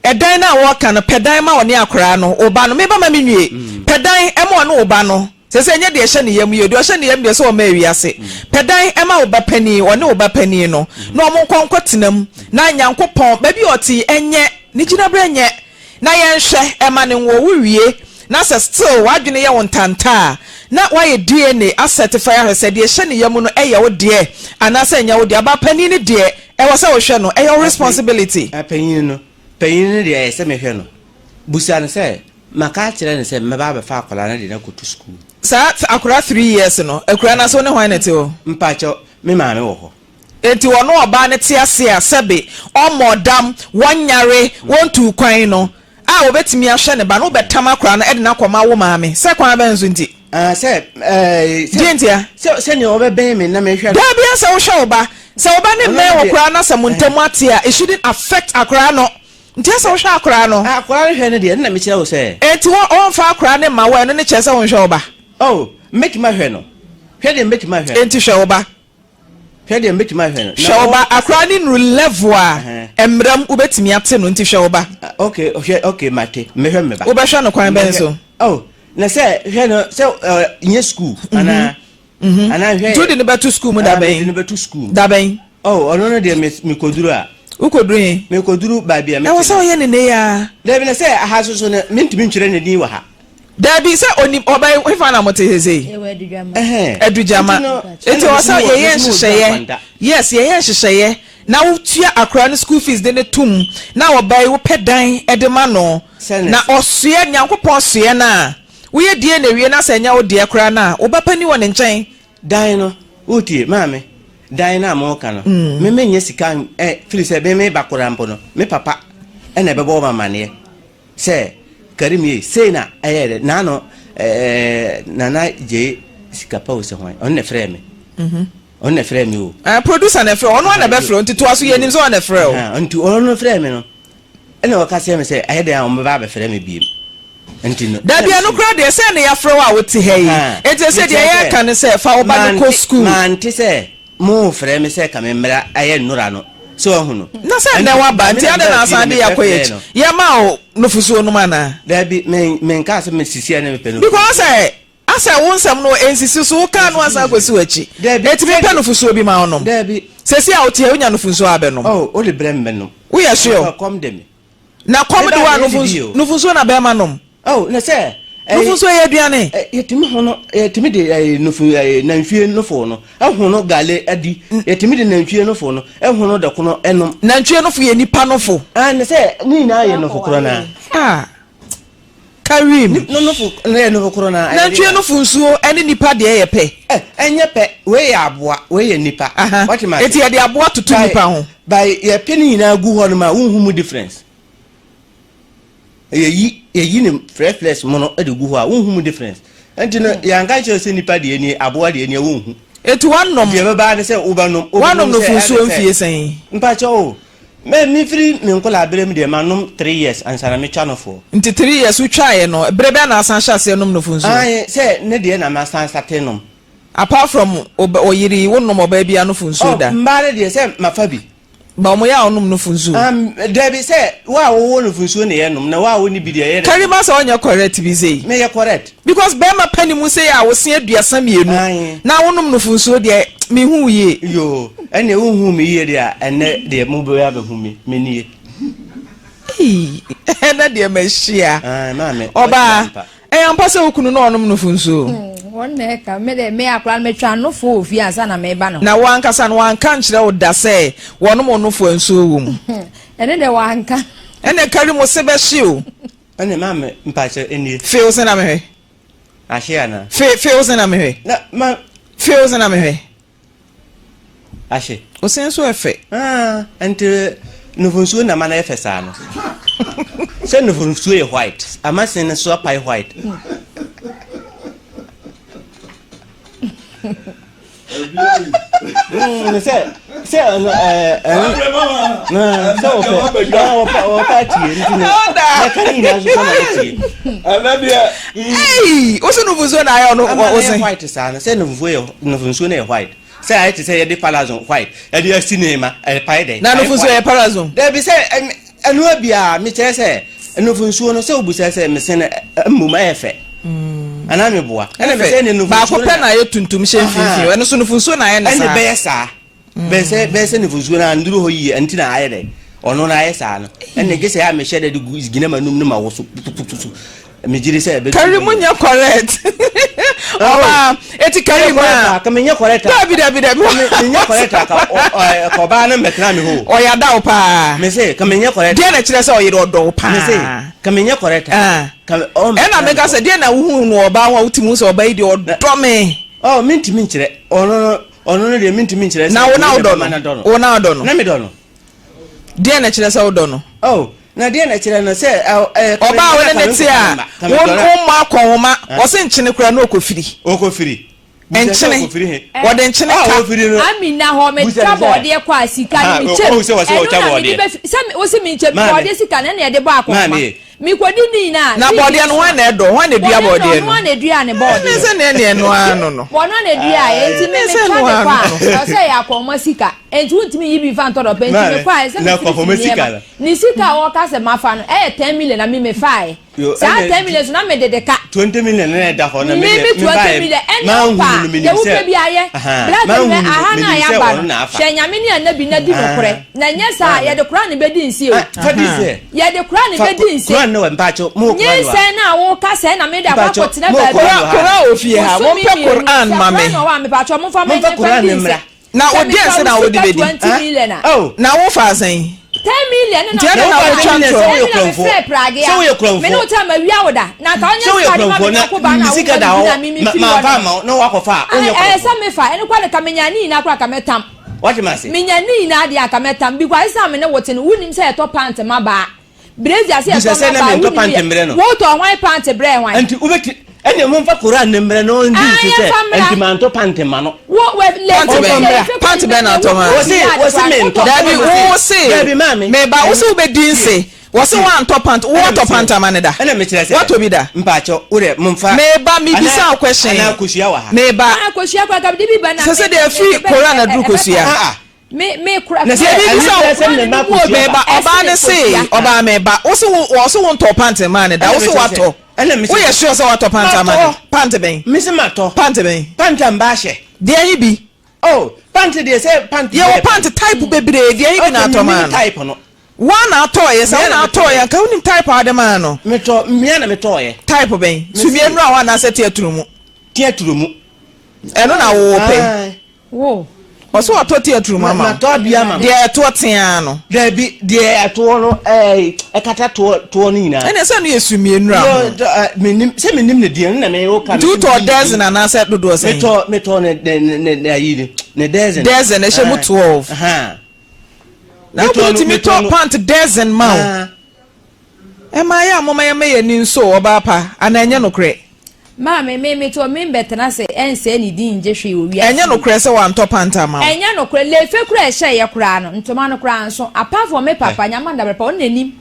Ɛdan no a wɔka no, pɛ dan ma ɔne akoraa no, wo ba no. Meba ma menwie. Pɛ dan ma ɔne wo ba no. Seesei ɛnyɛ deɛ ɛhyɛ ne yam yi o, deɛ ɔhyɛ ne yam deɛ sɛ ɔmmaa wiase. Pɛ dan ma wo ba panin, ɔne wo ba panin no, na wɔn nkɔ nkɔtena mu. Na Nyankopɔn, baabi a ɔte yi, ɛnyɛ, ne gyinaberɛ nyɛ. Na yɛnhwɛ, ɛma no nwo, wo wie, na sɛ still w'adwene yɛ wo ntanta a, na woayɛ DNA a certify ahwɛ sɛ deɛ ɛhyɛ ne yam no ɛyɛ wo deɛ anaasɛ ɛnyɛ wo deɛ. Aba panin no deɛ, ɛwɔ sɛ wohwɛ no, ɛyɛ wo responsibility. Panyin no, panyin no deɛ ɛyɛ sɛ mehwɛ no. Busa no sɛ, maka akyerɛ no sɛ mɛba abɛfa akwadaa no de no akɔto sukuu. Saa akwadaa 3 years no, akuraa no ase wo ne hwan na ɛte hɔ? Mpakyɛw, me maame wɔ hɔ. Enti ɔno ɔbaa no te ase a sɛbe ɔmmɔɔ dam, wɔnyare, wɔntuu kwan no, a ɔbɛtumi ahwɛ ne ba no, wobɛtam akwadaa no de no akɔma wo maame? Sɛ kwan bɛn so nti? Ah, sɛ, ɛɛ, sɛ. Deɛ ntia? Sɛ, sɛnea ɔbɛbɛn me na mehwɛ no. Daabi, ɛsɛ wohwɛ wo ba. Sɛ wo ba no Ɔno mmɛn wo deɛ, koraa na sɛ mo ɛhɛn. ntam ate a, it shouldn't affect akwadaa no. Nti ɛsɛ wohwɛ akwadaa no. Ah, akwadaa no hwɛ no deɛ, ɛno na mekyerɛ wo sɛ. Enti wɔ, wɔmfa akwadaa no mma wo a, ɛno ne kyerɛ sɛ wonhwɛ wo ba? Oh, mɛtumi ahwɛ no. Hwɛ deɛ mɛtumi ahwɛ no. Enti hwɛ wo ba. Hwɛ deɛ mɛtumi ahwɛ no. Hwɛ wo ba. Akwadaa no nnuru level a mmara mu wobɛtumi ate no, nti hwɛ wo ba. Ok, hwɛ, ok, mate. Mɛhwɛ me ba. Wobɛhwɛ no kwan bɛn so? Oh, na sɛ hwɛ no sɛ nyɛ school anaa? Anaa hwɛ. Nti wode no bɛto school mu da bɛn? Mede no bɛto school mu. Da bɛn? Oh, ɔno no deɛ mekɔduru a. Wokɔduru he? Mekɔduru baabi a mete no. Ɛwɔ sɛ woyɛ no nnɛ yi ara. Dabi, na sɛ aha nso so no, mentumi ntwerɛ ne din wɔ ha. Dabi, sɛ onim ɔbɛn hefa na mote sesei? Yɛwɔ Adugyama. Ɛhɛn. Adugyama. Nti no, Nti ɛna ɛwɔ mese sɛ mewɔ yɛyɛ mese mewɔ nhyehyɛeɛ. Nkwanta. Yes, yɛyɛ nhyehyɛeɛ na wotua akwadaa no school fees de no tom na ɔbaa yi wopɛ dan de ma no Sɛ ne na ɔsoɛ, Nyankopɔn soɛ no a, woyɛ DNA wie na sɛ ɛnyɛ wo deɛ koraa no a, wo ba panin wɔ ne nkyɛn. Dan no, wotie, maame, dan no a moreka no, me mennya sika ɛ, firi sɛ me meba koraa mpo no, me papa na ɛbɛbɔ me amaneɛ. Sɛ Karim ye sei na ɛyɛɛ dɛ naano ɛɛ Nana Gyei sika pa o sɛ hwan ɔno na ɛfrɛɛ me ɔno na ɛfrɛɛ me o. Ɛɛ producer na ɛfrɛ wo ɔno ara na ɛbɛfrɛ wo nti toa so yɛnim sɛ ɔno na ɛfrɛ wo. Nti ɔno no frɛɛ me no ɛna ɔka kyerɛ me sɛ ɛyɛ dɛn a wɔbɛba abɛfrɛ me biem nti no. Dabi ɛno koraa deɛ sɛ na yɛafrɛ wo a wote ha yi nti ɛsɛ deɛ yɛreka ne sɛ fa wo ba no kɔ school. Mante sɛ Mo frɛ me sɛ ka me mmra ɛyɛ nnora no, so wahu no? Na sɛ nnɛ waba, nti adɛn na asan de yɛ akɔ yɛ akyi? Yɛmaa wo nufusuo nom anaa? Daabi, me, menkaa sɛ me sisi a na mepɛ nufusuo. Because sɛ, asɛ wo nsɛm no ɛnsisi so, wokaa no asan akɔsi w'akyi. Daabi, Enti mempɛ nufusuo bi ma wo nom? Daabi. Seesei a wote ha yi, wonya nufusuo a bɛnom? Oh, wode brɛ me mɛnom. Woyɛ sure? Ɛkɔm de me. Na kɔm de wo a, nufusuo na bɛrima nom? Oh, na sɛ. Nufusuo yɛ aduane. Yɛtumi hono, yɛtumi de ɛɛ nufu ɛɛ nantwie nufo no ɛhono gale adi. Yɛtumi de nantwie nufo no ɛhono dɔkono ɛnom. Nantwie nufo yɛ nipa nufo. Ah, na sɛ ne nyinaa yɛ nufo korɔ naa. Ah, Karim. No nufo no yɛ nufo korɔ naa. Nantwie nufo nsuo ɛne nipa deɛ yɛ pɛ. Ɛ ɛnyɛ pɛ, wei yɛ aboa, wei yɛ nipa. Aha, Wate ma ase. eti yɛde aboa toto nipa ho. By yɛpɛ ne nyinaa gu hɔ nom a, wonhu mu difference. Yɛyi yɛyi ne fresh fresh mono de gu hɔ a, wonhu mu difference. Nti no yɛanka nkyerɛ sɛ nipa deɛ nie, aboa deɛ nie, wonhu. Eti wanom. Deɛ ɛbɛba ne sɛ wobɛnom. Wanom no funsuo mfie sɛn? Mpakyɛ o. Me mefiri me nkwadaa berɛ mu deɛ manom 3 years ansa na metwa nofoɔ. Nti 3 years wotwaeɛ no, berɛ bɛn na asan hyɛ aseɛ nom nofo nsuo? Ae, sɛ ne deɛ na masan sate nom. Apart from wo yere yi, wonnom ɔbaa biara nofo nsuo Oh, da? mmaa no deɛ sɛ mafa bi. Ba wɔn yɛ a wɔnom nofo nsuo? Um, dabi sɛ wo a wowɔ nofo nsuo na yɛnom, na wo a wonni bi deɛ yɛ dɛ. Karima sɛ ɔnyɛ correct bi sei. Meyɛ correct. Because bɛɛma pɛ ne mu sei a wo se 32 Ae. na wonom nofo nsuo deɛ menhu wo yie. Yoo, ɛnneɛ wonhuu me yie deɛ a, ɛnnɛ deɛ mobɛyɛ abɛhu me, me nie. Ei, ɛnɛ deɛ mahyia. Ae, maame, Ɔbaa, wahyia ampa. ɛyɛ ampa sɛ wo kunu na ɔnom nofo nsuo? Wɔn na ɛka, me deɛ me akora no metwa nofo wɔ fie ansa na meba no. Na wo ankasa no wanka nkyerɛ wo da sɛ wɔnom wo nofo a nsuo wɔ mu? Ɛne deɛ wanka. Ɛnna kari mo se bɛhye o. Ɛnna maame mpakyɛ nie. Fe wo se na mehwɛ. Ahye anaa? Fe fe wo se na mehwɛ. Na ma. Fe wo se na mehwɛ. Ahye. Wo se nso ɛfɛ. Ah, nti nufunsuo na ma no yɛ fɛ saa no. Sɛ nufunsuo yɛ white, ama se no so apae white. Sɛ sɛ ɛno ɛɛ ɛno sɛ wɔpɛ wɔpɛ wɔpɛ atie nti no mɛka ne nyinaa so sɛ na wɔtie. Ɛnɛ deɛ. Ei, wo se nufusuo na ayɛ ɔno Ama wo no se. yɛ white saa no sɛ nufusuo yɛ nufusuo no yɛ white sɛ ayɛ te sɛ yɛde palazon white ɛde asi ne ma ɛpae dɛ. Na nufusuo yɛ palazon. Dabi sɛ ɛnoa biara mekyerɛ sɛ nufunsuo no sɛ wobusa sɛ mese no mmom ɛyɛ fɛ anaa meboa ɛna mesɛ ne nufunsuo baako pɛ na ayɛ tuntum hyɛ mfimfini ɛno so nufunsuo na ayɛ ne saa ɛne bɛyɛ saa bɛyɛ sɛ bɛyɛ sɛ nufunsuo no anduru hɔ yie ɛnti na ayɛ dɛ ɔno na ayɛ saa no ɛna gye sɛ a mehyɛ dɛ de gu gyina m'anum no ma wo so pupupupu megyere sɛ ɛbɛtu Kari mu nyɛ correct ɔbaa eti kari mu a ka menyɛ correct a dabi dabi dabi menyɛ correct a ka ɔbaa no mmɛtena me hɔ ɔyɛ adaw paa me se ka menyɛ correct deɛ na kyerɛ sɛ ɔyere ɔdɔ wo paa me se ka menyɛ correct a ka ɔmmɛtena ɛna meka sɛ deɛ na wohu no ɔbaa ho a wotumi hu sɛ ɔbaa yi deɛ ɔdɔ me ɔ mentumi nkyerɛ ɔno no ɔno no deɛ mentumi nkyerɛ na wo na wodɔ no wo na wodɔ no na medɔ no Deɛn na ɛkyerɛ sɛ wodɔ no? Oh, na deɛn na ɛkyerɛ no sɛ ɛ ɛ. Ɔbaa a wo ne no te a, wo wommɔ akɔnhoma, ɔse nkyene koraa na ɔkɔfiri. Ɔkɔfiri. Nkyene, wɔde nkyene ka. Amina hɔ metwa bɔɔdeɛ kɔ a sika no mekyɛm ɛno na mede bɛfi sɛ wosi menkyɛm bɔɔdeɛ sika no ɛna yɛde bɔ akɔnhoma Mekɔdi ne nyinaa. Na bɔɔdeɛ no hwan na ɛdɔ? Hwan na ɛdua bɔɔdeɛ no? Ɔno na ɛdua ne bɔɔdeɛ. Ɛne sɛ neɛ neɛ ɛno ara no no. Ɔno na ɛdua yɛ nti me metwa de kɔ a ɔsɛ yɛ akɔnma sika nti wontumi yi bi fa ntɔ dɔpɛ nti mekɔ a ɛsɛ mefiri fi nneɛma ne sika a wɔka sɛ mafa no ɛyɛ 10 million na me mefaeɛ saa 10 million so na mede de ka 20 million na ɛda hɔ na me me 20 million ɛne wopa deɛ wopɛ bi ayɛ black hwɛ aha no a yɛaba no hwɛ nyame ne anabi na di nokorɛ na nyɛ saa yɛde koraa ne bɛdi nsie o Yɛde kora ne bɛdi nse. Koran no wɔ mpakyɛw mo koran wɔ. Nyinsɛn no a woka sɛ na mede akɔ akɔtena baabi. Koran wɔ fie ha mompɛ koran ma me. Sɛ koran wɔ hɔ a mepakyɛw momfa ma Momfa koran no mmra. Na wo deɛ sɛ na wode bɛdi. Oh. Na wo fa sɛn. 10 million na Nti ɛna na wotwa ntorɔ. Sɛ woyɛ kurɔnfoɔ. Sɛ woyɛ kurɔnfoɔ. Me ne wo ta ma wia wo da. Na ka ɔnyɛ sika de ma me nyɔnko ba na wo ma me na me me firi hɔ. Ma fa ma wo na wakɔfa a wonyɛ kurɔnfoɔ. Ɛɛ sɛ mefa ɛno kora de ka menya ne nyinaa kora ka mɛtam. Wate me ase? Menya ne nyinaa deɛ anka mɛtam because ɛsiane me ne wo te no wonim sɛ yɛtɔ pant ma baa brazier sɛ Bisa yɛtɔ sɛ ma na baa mentɔ wonim pant yɛ mmerɛ no. wotɔ hwan pant brɛɛ hwan? Nti wobɛti ɛnneɛ momfa Koran no mmerɛ na ɔndi Ah, nse sɛ yɛmfa mmra. nti mantɔ pant ma no. Wo wɛ Pant lady bɛn? lady fekɔ Pant bɛn na atɔ ma? Wɔse wɔse mentɔ. Dabi wo se Dabi maame. meba wo se wobɛdi nse Wɔse woantɔ pant, wo watɔ pant ama no da? Ɛna mekyerɛ sɛ. Watɔ bi da? Mpakyɛw, wo dɛ momfa. Meba, mebisa wo question. Anaa kosua wɔ ha? Meba. Ah, kosua koraa, ka mede bi ba na. Sɛ sɛ deɛ afiri Koran aduru kosua. Ah ah. Me, me kora. Na sɛ Deɛ mebisa wo, ɛne sɛ ne ba kosua meba, ba. ɔbaa no se, ɔbaa meba, wo se wo, ɔse wo ntɔɔ pant mmaa no da, wo se watɔ. Ɛna mesɛ. Woyɛ sure sɛ watɔ pant ama no? Pant bɛn? Mese matɔ. Pant bɛn? Pant a mba ahyɛ. Deɛ he bi? Oh, pant deɛ sɛ pant. Yɛwɔ pant type bebree, deɛ he bi na atɔ maa no? Okay, mennim type no. Woa na atɔɔeɛ, sɛ wo na atɔɔeɛ anka wonim type a wode maa no. Metɔ, mmea na metɔɔeɛ. Type bɛn? Sumie nnura hɔ anaasɛ teaturo mu? Teaturo mu. Ɛno na wo pɛ? Wo. Ɔsɛ watɔ teaturo mu ama wo. Matɔ bi ama. Deɛ ɛtoɔ teaa no. Dabi, deɛ ɛtoɔ no ɛɛ ɛkata toɔ toɔ no nyinaa. Ɛnna sɛ no yɛ sumie nnura ho. Menim sɛ menim ne deɛ no na me wo ka. Nti wotɔɔ dozen anaasɛ dodoɔ sɛn? Metɔ metɔ ne ne ne ne ayi ne ne dozen. Dozen ɛhyɛ mu 12. Na wokunu tumi tɔ pant dozen ma wo. Ɛma yɛ a momma yɛmma yɛn ani nsɔ o, ɔbaa pa, anaa ɛnyɛ nokorɛ? Maame, me meto me mbɛtena ase ɛnsɛe ne din ngye hwee wɔ wiase Ɛnyɛ yi. nokorɛ sɛ wantɔ pant ama wo. Ɛnyɛ nokorɛ, lefe koraa a ɛhyɛeɛ koraa no, ntoma no koraa nso, apart from me papa, Nyame adabrɛ pa, ɔno na nim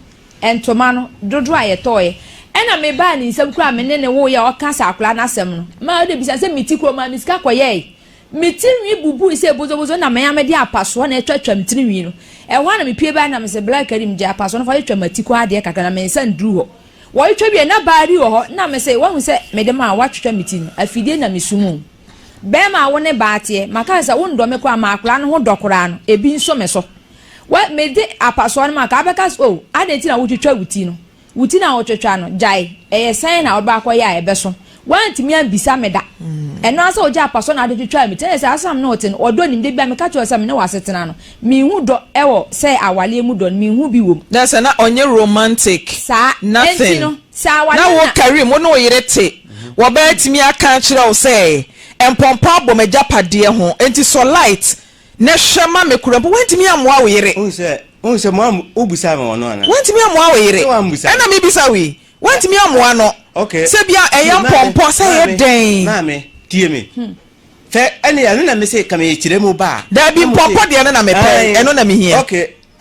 ntoma no dodoɔ a yɛtɔeɛ. Ɛna me baa ne nsam koraa a me ne no woeɛ a ɔka sɛ akwadaa no asɛm no, maa ɔde bisa sɛ me ti koraa ɔmaa me sika kɔyɛɛe. Me tirinwi bubui sɛ bozobozo na me ara mede apasoɔ na atwatwa me tirinwi no. Ɛhɔ ara na mepue baeɛ na mese, Bla Karim, gye apasoɔ no fa twatwa m'atikɔ adeɛ kakra na me nsa nduru hɔ. Wɔretwa wie na baa bi wɔ hɔ na mese, Woahu sɛ mede maa woatwitwa me ti no, afidie na mesu mu. Bɛrima a wo ne baa teɛ, maka sɛ wondɔ me koraa ma akwadaa no ho dɔ koraa no, ebi nso me so. Wa, mede apasoɔ no ma ka wobɛka sɛ, oh, adɛn nti na wotwitwa wo ti no? Wo ti no a wotwitwa no, gyae, ɛyɛ sɛn na wobɛ akɔyɛ a ɛbɛso? Woantumi ambisa me da. Ɛno ara sɛ wogye apasoɔ na wode twitwaa me ti. Ɛna sɛ asɛm a me ne wo te no, ɔdɔ nim. Da biara meka kyerɛ wo sɛ me ne wo asetena no, Minhu dɔ wɔ sɛ awaleɛ mu dɔ no minhu bi wom. Na sɛ na ɔnyɛ romantic Saa. Enti nothing no, sɛ awaleɛ na wo na. Karim wo ne wo yere te wɔbɛɛ tumi aka akyerɛ wo sɛ mpɔmpɔ abɔ m'agyapadeɛ ho enti sɔ light na hwɛ ma me kora mpo woantumi ammoa wo yere. Wohu sɛ, wohu sɛ mo am, wobisaa me ɔno anaa? Woantumi ammoa wo yere. Sɛ woammisa Ɛna me. mebisa wo yi, woantumi ammoa no Okay. sɛ bia Tie, ɛyɛ maame, mpɔmpɔ sɛ ɛyɛ maame, dɛn. maame, tie me. Fɛ ɛne ɛno na mese ka me kyerɛ mu ba a. Daabi mpɔmpɔ deɛ no na mepɛ ɛno na mehia. Ok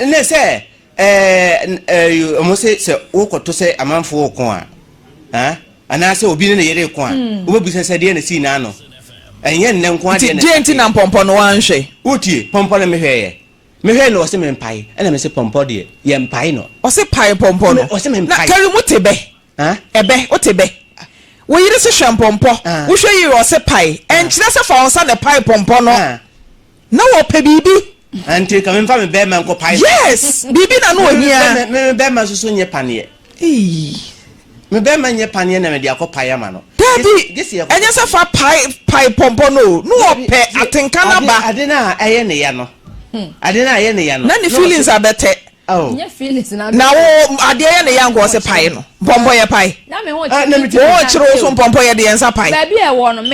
ne sɛ ɛɛ ɛɛ ɔmo se sɛ wokɔto sɛ amanfoɔ reko a ah anaasɛ obi ne ne yere reko a hmm. wobɛbisa sɛ deɛ na sii n'ano ɛnyɛ nnɛ nko adeɛ na deɛ nti na mpɔmpɔ no wanhwɛ. Wotie pɔmpɔ no mehwɛeɛ mehwɛɛ no ɔse mempae ɛna mese pɔmpɔ deɛ yɛmpae no. Ɔse pae pɔmpɔ no ɔse mempae na kari mu te bɛ. Ɛbɛ, wote bɛ? Wo yere se hwɛ mpɔmpɔ, wohwɛ yie ɔse pae. Ɛnkyerɛ sɛ fa wo nsa na ɛpae pɔmpɔ no. Na wɔpɛ biribi. Nti ka memfa me bɛrima nkɔ pae. Yes, biribi na no ohia. Me me bɛrima nso so nyɛ paneɛ. Me bɛrima nyɛ paneɛ na mede akɔ pae ama no. Dabi, ɛnyɛ sɛ fa pae pae pɔmpɔ no o. No ɔpɛ atenka no aba. Ade no a ɛyɛ ne ya no. Ade no a ɛyɛ ne ya no. Na ne feelings abɛtɛ. Oh. Na wo adeɛ yɛ ne ya nka ɔse pae no mpɔmpɔ yɛ pae wo kyerɛ wo so mpɔmpɔ yɛ de yɛn nsa pae wonim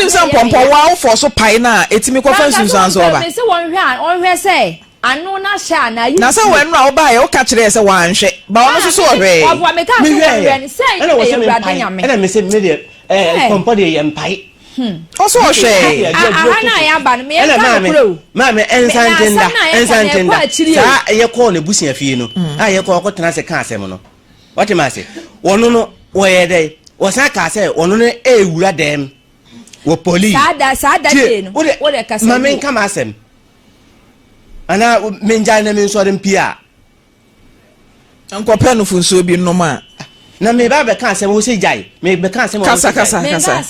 sɛ mpɔmpɔ wo a wofɔ so pae no a ɛtumi kɔfa nsunsuansoɔ ba na sɛ wɔn a wobaeɛ woka kyerɛɛ sɛ wɔanhwɛ ba ɔno nso so ɔhwɛɛ ɛna wɔ sɛ mempae ɛna mese medeɛ mpɔmpɔ deɛ yɛ mpae Ɔsɛ ɔhwɛɛ. Aha no a yɛaba no, meyɛ nka nokorɛ o. Maame ɛnsa nte nda, ɛnsa nte nda. Saa yɛkɔɔ n'abusua fie no, a yɛkɔ ɔkɔtena ase ka asɛm no. Wɔte ma ase. Wɔno no, wɔyɛ dɛ, wɔsan kaa sɛ wɔno no ɛwura dɛm wɔ poli. Saa da, saa da day no, wode kasa. Ma menka m'asɛm. Anaa mengyae na mensɔre mpie a. Nkɔpɛ nufunsuo bi nnom a. Na me ba bɛka asɛm wo se gyae me bɛka asɛm kasa kasa kasa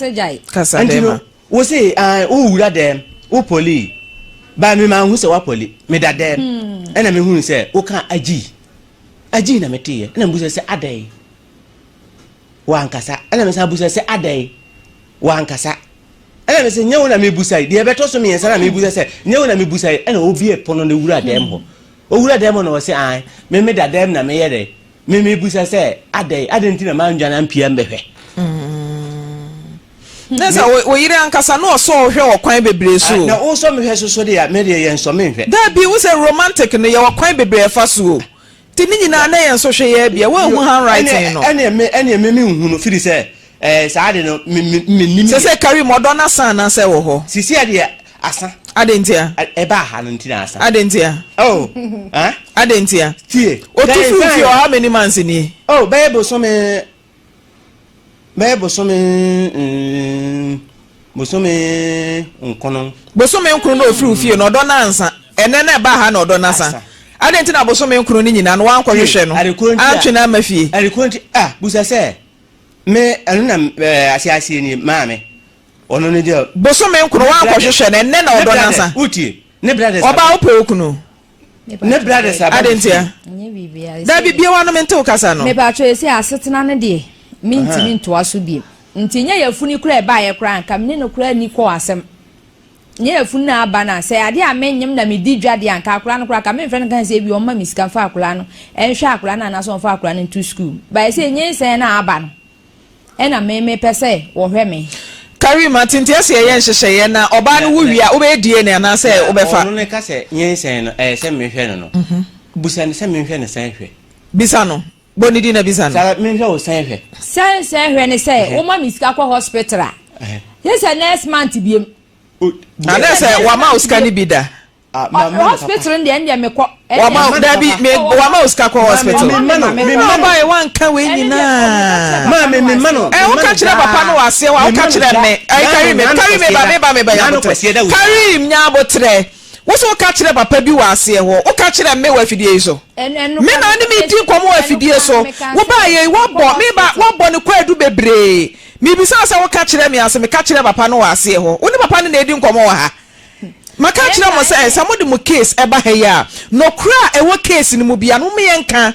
kasa nti no wo se ah wo wura dɛm wo poli ba me ma hu sɛ wa poli me da dɛm hmm. ɛna me hu sɛ wo ka agyi agyi na me teɛ ɛna mbusa sɛ adɛn wankasa ɛna me san busa sɛ adɛn wankasa ɛna me sɛ nyɛ wo na me busa yi deɛ ɛbɛtɔ so mmiɛnsa na me busa sɛ nyɛ wo na me busa yi ɛna obie pono ne wura dɛm hɔ Owura dɛm hɔ na ɔse ae, me meda dɛm na meyɛ dɛn? Me mebusa sɛ adɛn, adɛn nti na mannwane ampue ambɛhwɛ? Na sɛ wo yere ankasa na ɔsɔ wo hwɛ wɔ kwan bebree so o. Na wosɔ me hwɛ so so deɛ a, me deɛ yɛnsɔ me nhwɛ. Dabi, wo sɛ romantic no yɛwɔ kwan bebree a ɛfa so o. Nti ne nyinaa na yɛn nso hwɛ yɛ bia, woanhu handwriting no. Ɛneɛ me, ɛneɛ me menhu no firi sɛ ɛɛ saa ade no me me mennim. Sɛ sɛ Karim ɔdɔ no asa anaasɛ ɛwɔ hɔ? Sisi adeɛ Asa. Adɛn ntia? Ɛbaa ha no nti na asa. Adɛn ntia? Oh, ah? Adɛn ntia? Tie. Otu fi wo fie hɔ how many months nie? Oh, bɛyɛ bosome, bɛyɛ bosome, mm, bosome nkono. Bosome nkono na ofiri wo fie no ɔdɔ no ansa. Ɛnɛ na ɛbaa ha na ɔdɔ no asa. Adɛn nti na bosome nkono no nyinaa no wankɔhwehwɛ no, antwe no amma fie? Adekoro nti, ah, busa sɛ, me, ɛno na eh, ase aseɛ nie, maame. Ɔno ne deɛ. Bosome nkono wankɔhwehwɛ no ɛnnɛ na ɔdɔ no asa. Wotie ne brothers. Ɔbaa wopɛ wo kunu. Ne brothers aba. Adɛn ntia? Dabi bie w'ano mente wo kasa no. Mepatwɔ ese asetena no deɛ mentumi ntoa so biem nti nyɛ yafunu koraa ɛbaeɛ koraa nka mene no koraa nni kɔɔ asɛm nyɛ yafunu na aba no a sɛ adeɛ a menyem na medi dwa deɛ anka akwadaa no koraa ka memfrɛ no nka sɛ ebi ɔmma me sika mfa akwadaa no ɛnhwɛ akwadaa no anaasɛ ɔmfa akwadaa no nto sukuu baeɛ sɛ nyinsɛn no a aba no Ɛna me mepɛ sɛ wɔhwɛ me. Karima, Nti ɛsɛ yɛyɛ nhyehyɛeɛ na ɔbaa no wo wie a wobɛyɛ DNA anaasɛ wobɛfa. Na ɔno no ka sɛ nyinsɛn no ɛyɛ sɛ mehwɛ no no, bisa no sɛ menhwɛ no sɛn hwɛ. Bisa no. Bɔ ne din na bisa no. Sara menhwɛ wo sɛn hwɛ. Sɛn sɛn hwɛ ne sɛ woma me sika kɔ hospital a, gye sɛ next month biom. Anaasɛ wama wo sika no bi da? Hospital no deɛ ɛndeɛ mekɔ. Wama dabi me wama wo sika kɔ hospital. Na ɔba yɛ wanka wei nyinaa. Ɛ woka kyerɛ papa no wɔ aseɛ hɔ a woka kyerɛ me. Ɛyi Karim Karim ba me ba me ba nyabotrɛ. Karim nyabotrɛ. Wo so woka kyerɛ papa bi wɔ aseɛ hɔ. Woka kyerɛ me wɔ afidie yi so. Me na ne me di nkɔmɔ wɔ afidie so. Wo ba yɛ wabɔ me ba wabɔ ne kwaadu bebree. Mebisa sɛ woka kyerɛ me ase meka kyerɛ papa no wɔ aseɛ hɔ. Wo ne papa no na edi nkɔmɔ wɔ ha. Maka akyerɛ mo sɛ, sɛ mode mo case ba ha yi a, nɔkorɛ a ɛwɔ case no mu biara no, momma yɛnka.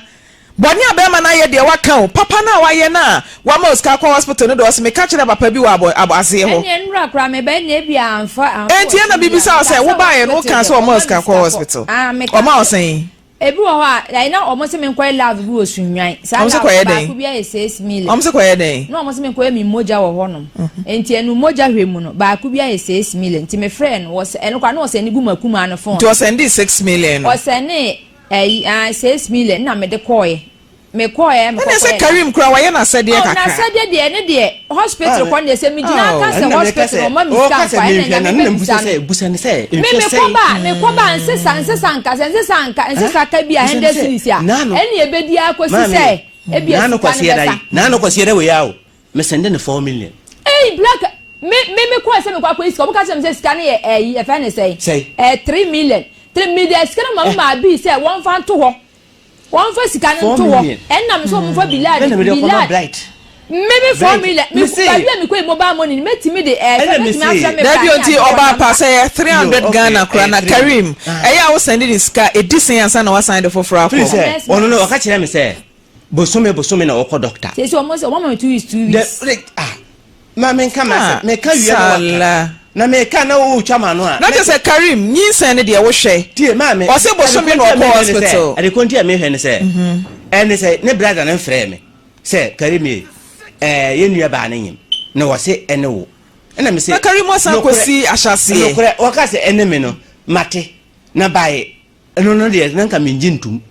Bɔne a bɛrima no ayɛ deɛ waka o, papa no a wayɛ no a wama wo sika akɔ hospital no deɛ, ɔse meka kyerɛɛ papa bi wɔ abɔ abɔ aseɛ hɔ. Ɛnneɛ nnora koraa meba ɛnneɛ ebia amfa amfa Enti ɛna wɔ TV a, mebisa wo mekaa sɛ, sɛ wobaeɛ no hospital wokaa deɛ sɛ wɔma wo wɔma me sika sika kɔ kɔ. hospital? Ah, mekaa Wɔma wo sɛ. sɛn? Ebi wɔ hɔ a, like na wɔn se menkɔyɛ love bi wɔ Sunnwan. Saa Wɔn se love kɔyɛ no dɛn? baako bi ayɛ 6 million. Wɔn se kɔyɛ dɛn? Na wɔn se menkɔyɛ me mogya wɔ hɔnom. Nti ɛno mogya hwɛ mu no, baako bi ayɛ 6 million. Nti mefrɛɛ no, wɔsɛ ɛno koraa na ɔsɛnde gu m'akumaa no phone Nti so. ɔsɛndee 6 million no? Ɔsɛnee ɛyi ah 6 million na mede kɔɔɛ. Mekɔɔɛ Ɛna sɛ mekɔkɔyɛɛ lab. Karim koraa wayɛ n'asɛdeɛ Oh, kakra. n'asɛdeɛ deɛ ɛne deɛ hospital kɔ no deɛ sɛ megyina Oh. ka sɛ Ɛna meka hospital sɛ no ɔma me sika ɔka sɛ nkɔ a ɛna menhwɛ na Nyame ne na mbusa bɛbisa sɛ no. busa ne sɛ Me nhwɛ mekɔ sɛn ba a mekɔ ba a nsesa nsesa nka sɛ nsesa nka nsesa ka bi a busa ne hundred sɛ cedis a naano ɛne ɛbɛdi ara kɔsi maame sɛ ebia naano sika no kwasiada bɛsa. yi naano kwasiada wei a o mesɛnde ne 4 million. Ei black me me me kɔɛ sɛ mekɔ akɔyi sika ɔmo ka kyerɛ me sɛ sika no yɛ ɛyi yɛfrɛ ne sɛn Sɛn? ɛɛ 3 million 3 million sika no ma me maa bii sɛ wɔnfa nto hɔ. Wɔnfa sika no 4 nto hɔ. million. Ɛnna me sɛ wɔnfa bilad Ɛna mede kɔma bilad. Bright. Me me 4 Bright. million. Me Me se. baabi a mekɔ yi mobile money no mɛtumi de ɛɛ Ɛna me mɛtumi se. afrɛ me bra Dabi ne ɔnti adeɛ wɔ ɔbaa pa number. sɛ yɛ three Yo hundred okay Ghana koraa ɛyɛ na 3 Karim ah. ɛyɛ a wo sɛnde ne sika ɛdi sɛn ansa na wasan de foforɔ Firi akɔ. sɛ Next ɔno no month. ɔka kyerɛ me sɛ bosome bosome na ɔkɔ doctor. Sɛ wɔn sɛ wɔn ama me 2 weeks two Dɛ weeks. de ah ma menka Ah m'asɛm meka wie na waka Salah. na meka na wotwa m'ano a Na kyerɛ sɛ Karim nyinsɛn no deɛ wohwɛ tie maame ɔse bosome na adekonti a ɔkɔ mehwɛ ne sɛ hospital. adekonti a mehwɛ ne sɛ ɛne sɛ ne brother no mfrɛɛ me sɛ Karim ye ɛɛ yɛn nua baa ne nyim na wɔse ɛne wo ɛna me se Na Karim asan nokorɛ kɔsi ahyɛaseɛ. nokorɛ wɔka sɛ ɛne me no mate na bae ɛno no deɛ na nka mengye ntom.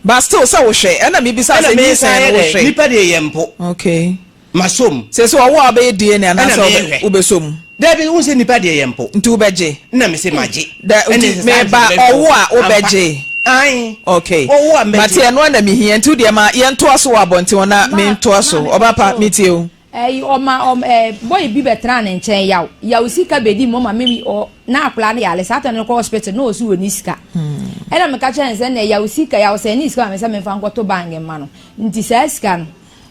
But still sɛ wohwɛ ɛna mebisa Ɛna sɛ mesan nyinsɛn yɛ no dɛ wohwɛ. nipa deɛ yɛ mpo Okay. masom Sɛ sɛ ɔwo a wobɛyɛ DNA ɛna anaasɛ mehwɛ wobɛsɔ mu. Dabi wo sɛ nipa deɛ yɛ mpo Nti wobɛgye. na me se magye Da ɛne nti sɛ saa nti meba mebɛhwɛ ɔwo wo a ampa wobɛgye. ae Okay. ɔwo a Mate mɛgye ɛno na mehia nti wodeɛ ma yɛntoa so wɔ abɔnten hɔ na Ma mentoa so. maame Ɔba pa pakyɛw. metie o. Ɛyi ɔma ɔm ɛɛ boy bi bɛtena ne nkyɛn yaw yaw sika bedi mu ɔma me ɔ na akwadaa no yare saa tɛn no kɔ hospital na ɔsi wɔ ne sika ɛna meka kyerɛ ne sɛ na yaw sika yaw sɛ ne sika ma me sɛ memfa nkɔto bank mma no nti saa sika no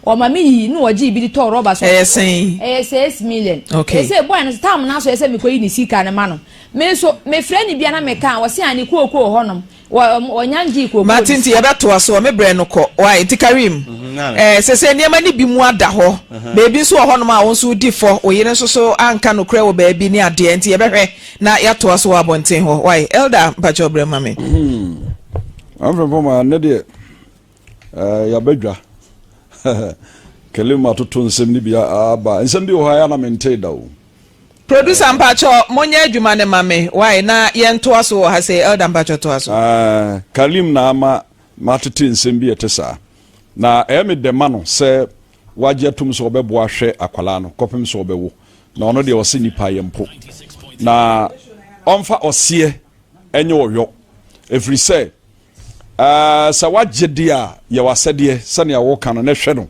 ɔma me yiyi na ɔgye bi de tɔɔ rɔba so Ɛyɛ sɛn? Ɛyɛ 6 million. Okay. Ɛsɛ boy no so tam no aso ɛsɛ mekɔyi ne sika no ma no me nso mefrɛ ne bia na meka a wɔse a ne kookoo hɔnom wɔ ɔnya ngye kookoo Mate ne nti sika. yɛbɛtoa so me brɛ no kɔ why nti Karim Naam. Sɛ sɛ nneɛma no bi mu ada hɔ baabi nso wɔ hɔnom a wo nso wodi fɔ wo yere nso so anka nokorɛ wɔ baabi ne adeɛ nti yɛbɛhwɛ na yɛatoa so wɔ abɔnten hɔ why Elder mpakyɛ ɔbrɛ ma me. Amfrɛmpɔ ma ne deɛ yɛabɛdwa Kalim atoto nsɛm no bi aba nsɛm bi wɔ hɔ a yɛ na mentee da o. Producer mpakyɛ monyɛ adwuma no ma me why na yɛntoa so wɔ ha sɛ Elder mpakyɛ toa so. Kalim na ama matete nsɛm bi a ɛte saa na ɛyɛ me dɛ ma no sɛ wagye atom sɛ ɔbɛboa ahwɛ akwalaa no kɔpem sɛ ɔbɛwo na ɔno deɛ ɔse nipa yɛ mpo na ɔmfa ɔseɛ ɛnyɛ ɔyɔ ɛfiri sɛ sɛ wagye deɛ a yɛ w'asɛdeɛ sɛnea woka no na hwɛ no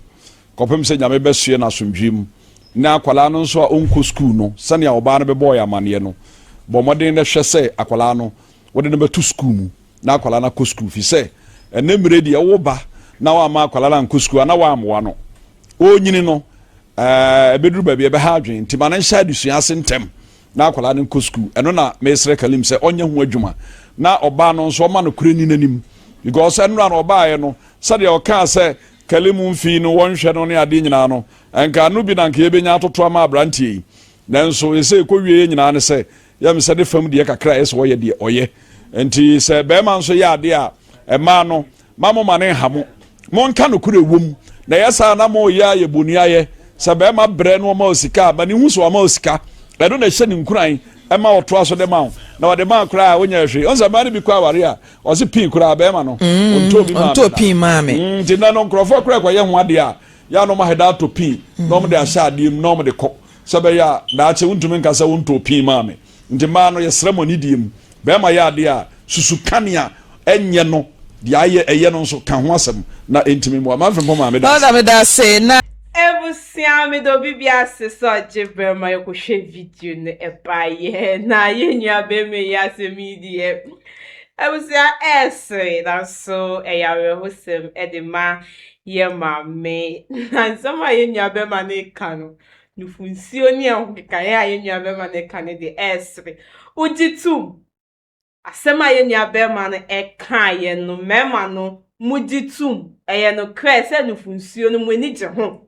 kɔpem sɛ Nyame bɛsoɛ no asomdwee mu na akwalaa no nso a ɔnkɔ sukuu no sɛnea ɔbaa no bɛbɔɔ yɛ amanneɛ no bɔ mmɔden na hwɛ sɛ akwalaa no wode no bɛto sukuu mu na akwalaa no akɔ sukuu fi sɛ ɛnɛ mmerɛ deɛ wo ba na wamma akwalaa no ankɔ sukuu a na wammoa no ɔnyini no ɛbɛduru baabi ɛbɛha adwene nti ma no nhyɛ adesua ase ntɛm na akwadaa no nkɔ sukuu. Ɛno na mesrɛ Kalim sɛ ɔnyɛ ho adwuma na ɔbaa no nso ɔma nokorɛ ni n'anim because ɛnora no ɔbaeɛ no sɛdeɛ ɔkaa sɛ Kalim mfii no wɔnhwɛ no ne adeɛ nyinaa no nka ano bi na nka yɛbɛnya atoto ama aberanteɛ yi nanso ɛsɛ ɛkɔwieɛ nyinaa ne sɛ yɛm sɛ ne fam deɛ kakra a ɛsɛ ɔyɛ deɛ ɔyɛ nti sɛ bɛrima nso yɛ adeɛ a ɛmaa no Ma mo ma no nha mo. Monka nokorɛ wom, na ɛyɛ saa a na moreyɛ ayɛ boniayɛ. Sɛ barima brɛ na ɔma wo sika a, ma no nhu sɛ wama wo sika. Ɛno na ɛhyɛ no nkuran. ɛma ɔtoa so de ma wo na ɔde ma koraa a wonyɛ hwee. Ɔn sɛ mmaa no bi kɔ aware a ɔse pii koraa bɛrima no mm, ɔntɔɔ bi maa me da. Mm, nti nnɛ no nkurɔfoɔ koraa kɔyɛ ho adeɛ a yɛ a na wɔn aheda atɔ pii na wɔn de ahyɛ adeɛ mu na wɔn de kɔ sɛ bɛyɛ a daakye wontumi nka sɛ wontɔɔ pii maa me. Nti mmaa no yɛsrɛ mo anidie mu, bɛrima yɛ adeɛ a susu ka nea ɛnyɛ no, deɛ ayɛ ɛyɛ no nso ka ho asɛm na ɛntumi mmoa. Maame Frimpong maa meda ase. Meda ase na. Abusua meda obi biara ase sɛ ɔgye berɛ ma yɛkɔhwɛ video no ɛbaeɛ na yɛn nua bɛrima yi asɛm yi deɛ abusua ɛɛsere nanso ɛyɛ awerɛhosɛm ɛde ma yɛ maame na nsɛm a yɛn nua bɛrima no reka no nufunsuo ne ɛho kekaeɛ a yɛn nua bɛrima no reka no deɛ ɛɛsere wogye tom Asɛm a yɛn nuabarima no kaeɛ no, mmarima no, mogye tom? Ɛyɛ nokorɛ sɛ nufunsuo no, mo ani gye ho?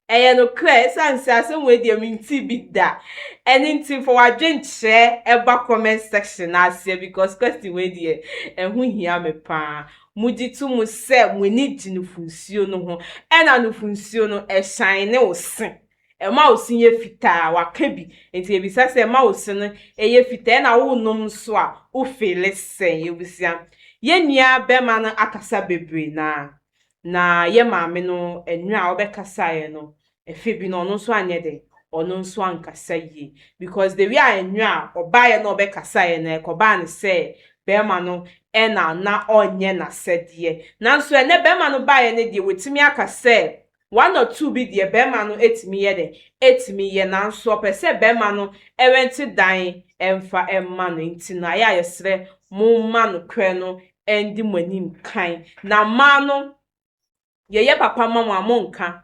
Ɛyɛ nokorɛ, ɛsiane sɛ asɛm wei deɛ mentee bi da. Ɛno nti, fa w'adwenkyerɛ ba comment section no aseɛ because question wei deɛ, ɛho hia me paa. Mogye to mu sɛ mo ani gye nufunsuo no ho, ɛna nufunsuo no, ɛshine wo se? Ɛma wo se yɛ fitaa, waka bi. Nti yɛbisa sɛ ɛma wo se no yɛ fitaa ɛna wonom nso a wo feele sɛn? Abusua, yɛn nua bɛma no akasa bebree na na yɛ maame no ɛnwerɛ a ɔbɛkasaeɛ no ɛfɛ bi no ɔno nso anyɛ dɛn? Ɔno nso ankasa yie because the way a ɛnwerɛ a ɔbaeɛ na ɔbɛkasaeɛ no ɛkɔbaa no sɛ bɛrima no ɛna na ɔnyɛ n'asɛdeɛ. Nanso ɛnɛ bɛrima no baeɛ no deɛ watumi aka sɛ One or two bi deɛ bɛɛma no tumi yɛ dɛ? Ɛtumi yɛ nanso ɔpɛ sɛ bɛɛma no rɛnte dan mfa mma no nti no ayɛ a yɛsrɛ mo mma nokorɛ no ndi mo anim kan na mmaa no yɛyɛ papa ma mo a monka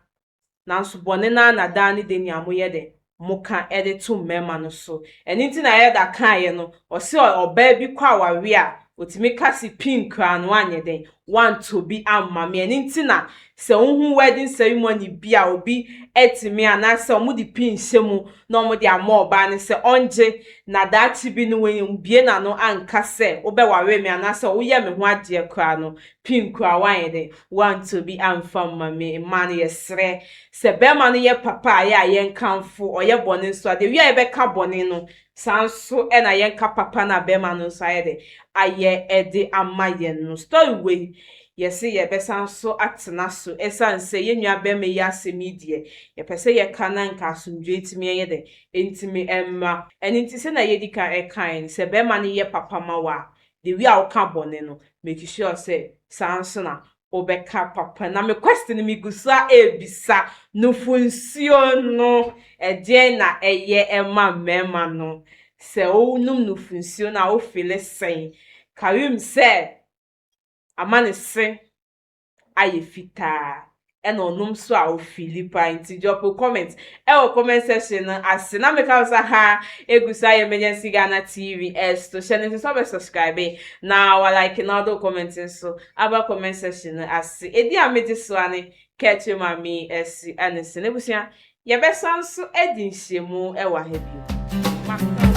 nanso bɔne no ara na daa ne da nyinaa moyɛ dɛ? Moka de to mmarima no so. Ɛno nti na Elder kaeɛ no, ɔse ɔbaa bi kɔ awareɛ a, ɔtumi ka se pin koraa no wanyɛ dɛn, wantɔ bi amma me. Ɛno nti na sɛ wohu wedding ceremony bi a obi atumi anaasɛ wɔde pin hyɛ mu na wɔde ama ɔbaa no sɛ ɔngye na daakye bi no wambue n'ano anka sɛ wobɛware me anaasɛ woyɛ me ho adeɛ koraa no, pin koraa wanyɛ dɛn, wantɔ bi amfa amma me. Mmaa no yɛsrɛ Sɛ bɛrima no yɛ papa a, ɛyɛ a yɛnkamfo, ɔyɛ bɔne nso a, the way a yɛbɛka bɔne no, saa nso na yɛnka papa no a bɛrima no nso ayɛ dɛ ayɛ de ama yɛn no. Story wei, yɛse yɛbɛsan nso atena so ɛsiane sɛ yɛn nua bɛrima yi asɛm yi deɛ, yɛpɛ sɛ yɛka na nka asomdwoeɛ ntumi ɛnyɛ dɛ, ntumi mmra. Ɛno nti sɛnea yɛdi kan ɛkaeɛ no, sɛ bɛrima no yɛ papa ma wo a, the way a woka bɔne no, make sure sɛ saa nso na Wobɛka papa. Na me question no megu so a ɛrebisa, nufunsuo no ɛdeɛn na ɛyɛ ɛma mmarima no? Sɛ wonom nufunsuo no a wo feele sɛn? Karim sɛ ama ne se ayɛ fitaa ɛna ɔnom nso a ofeeli paa nti drop wo comment ɛwɔ comment section no ase na meka wo sɛ ha egu so ayɛ Emergency Ghana TV ɛso hyɛ no nso sɛ ɔbɛ subscribe na wa like na ɔde wo comment nso Aba comment section no ase. Edin a megye so ara ne Kɛkyerɛ Maame Asi Anese. N'abusua, yɛbɛsan nso adi nhyiamu wɔ ha bio. Makra mo.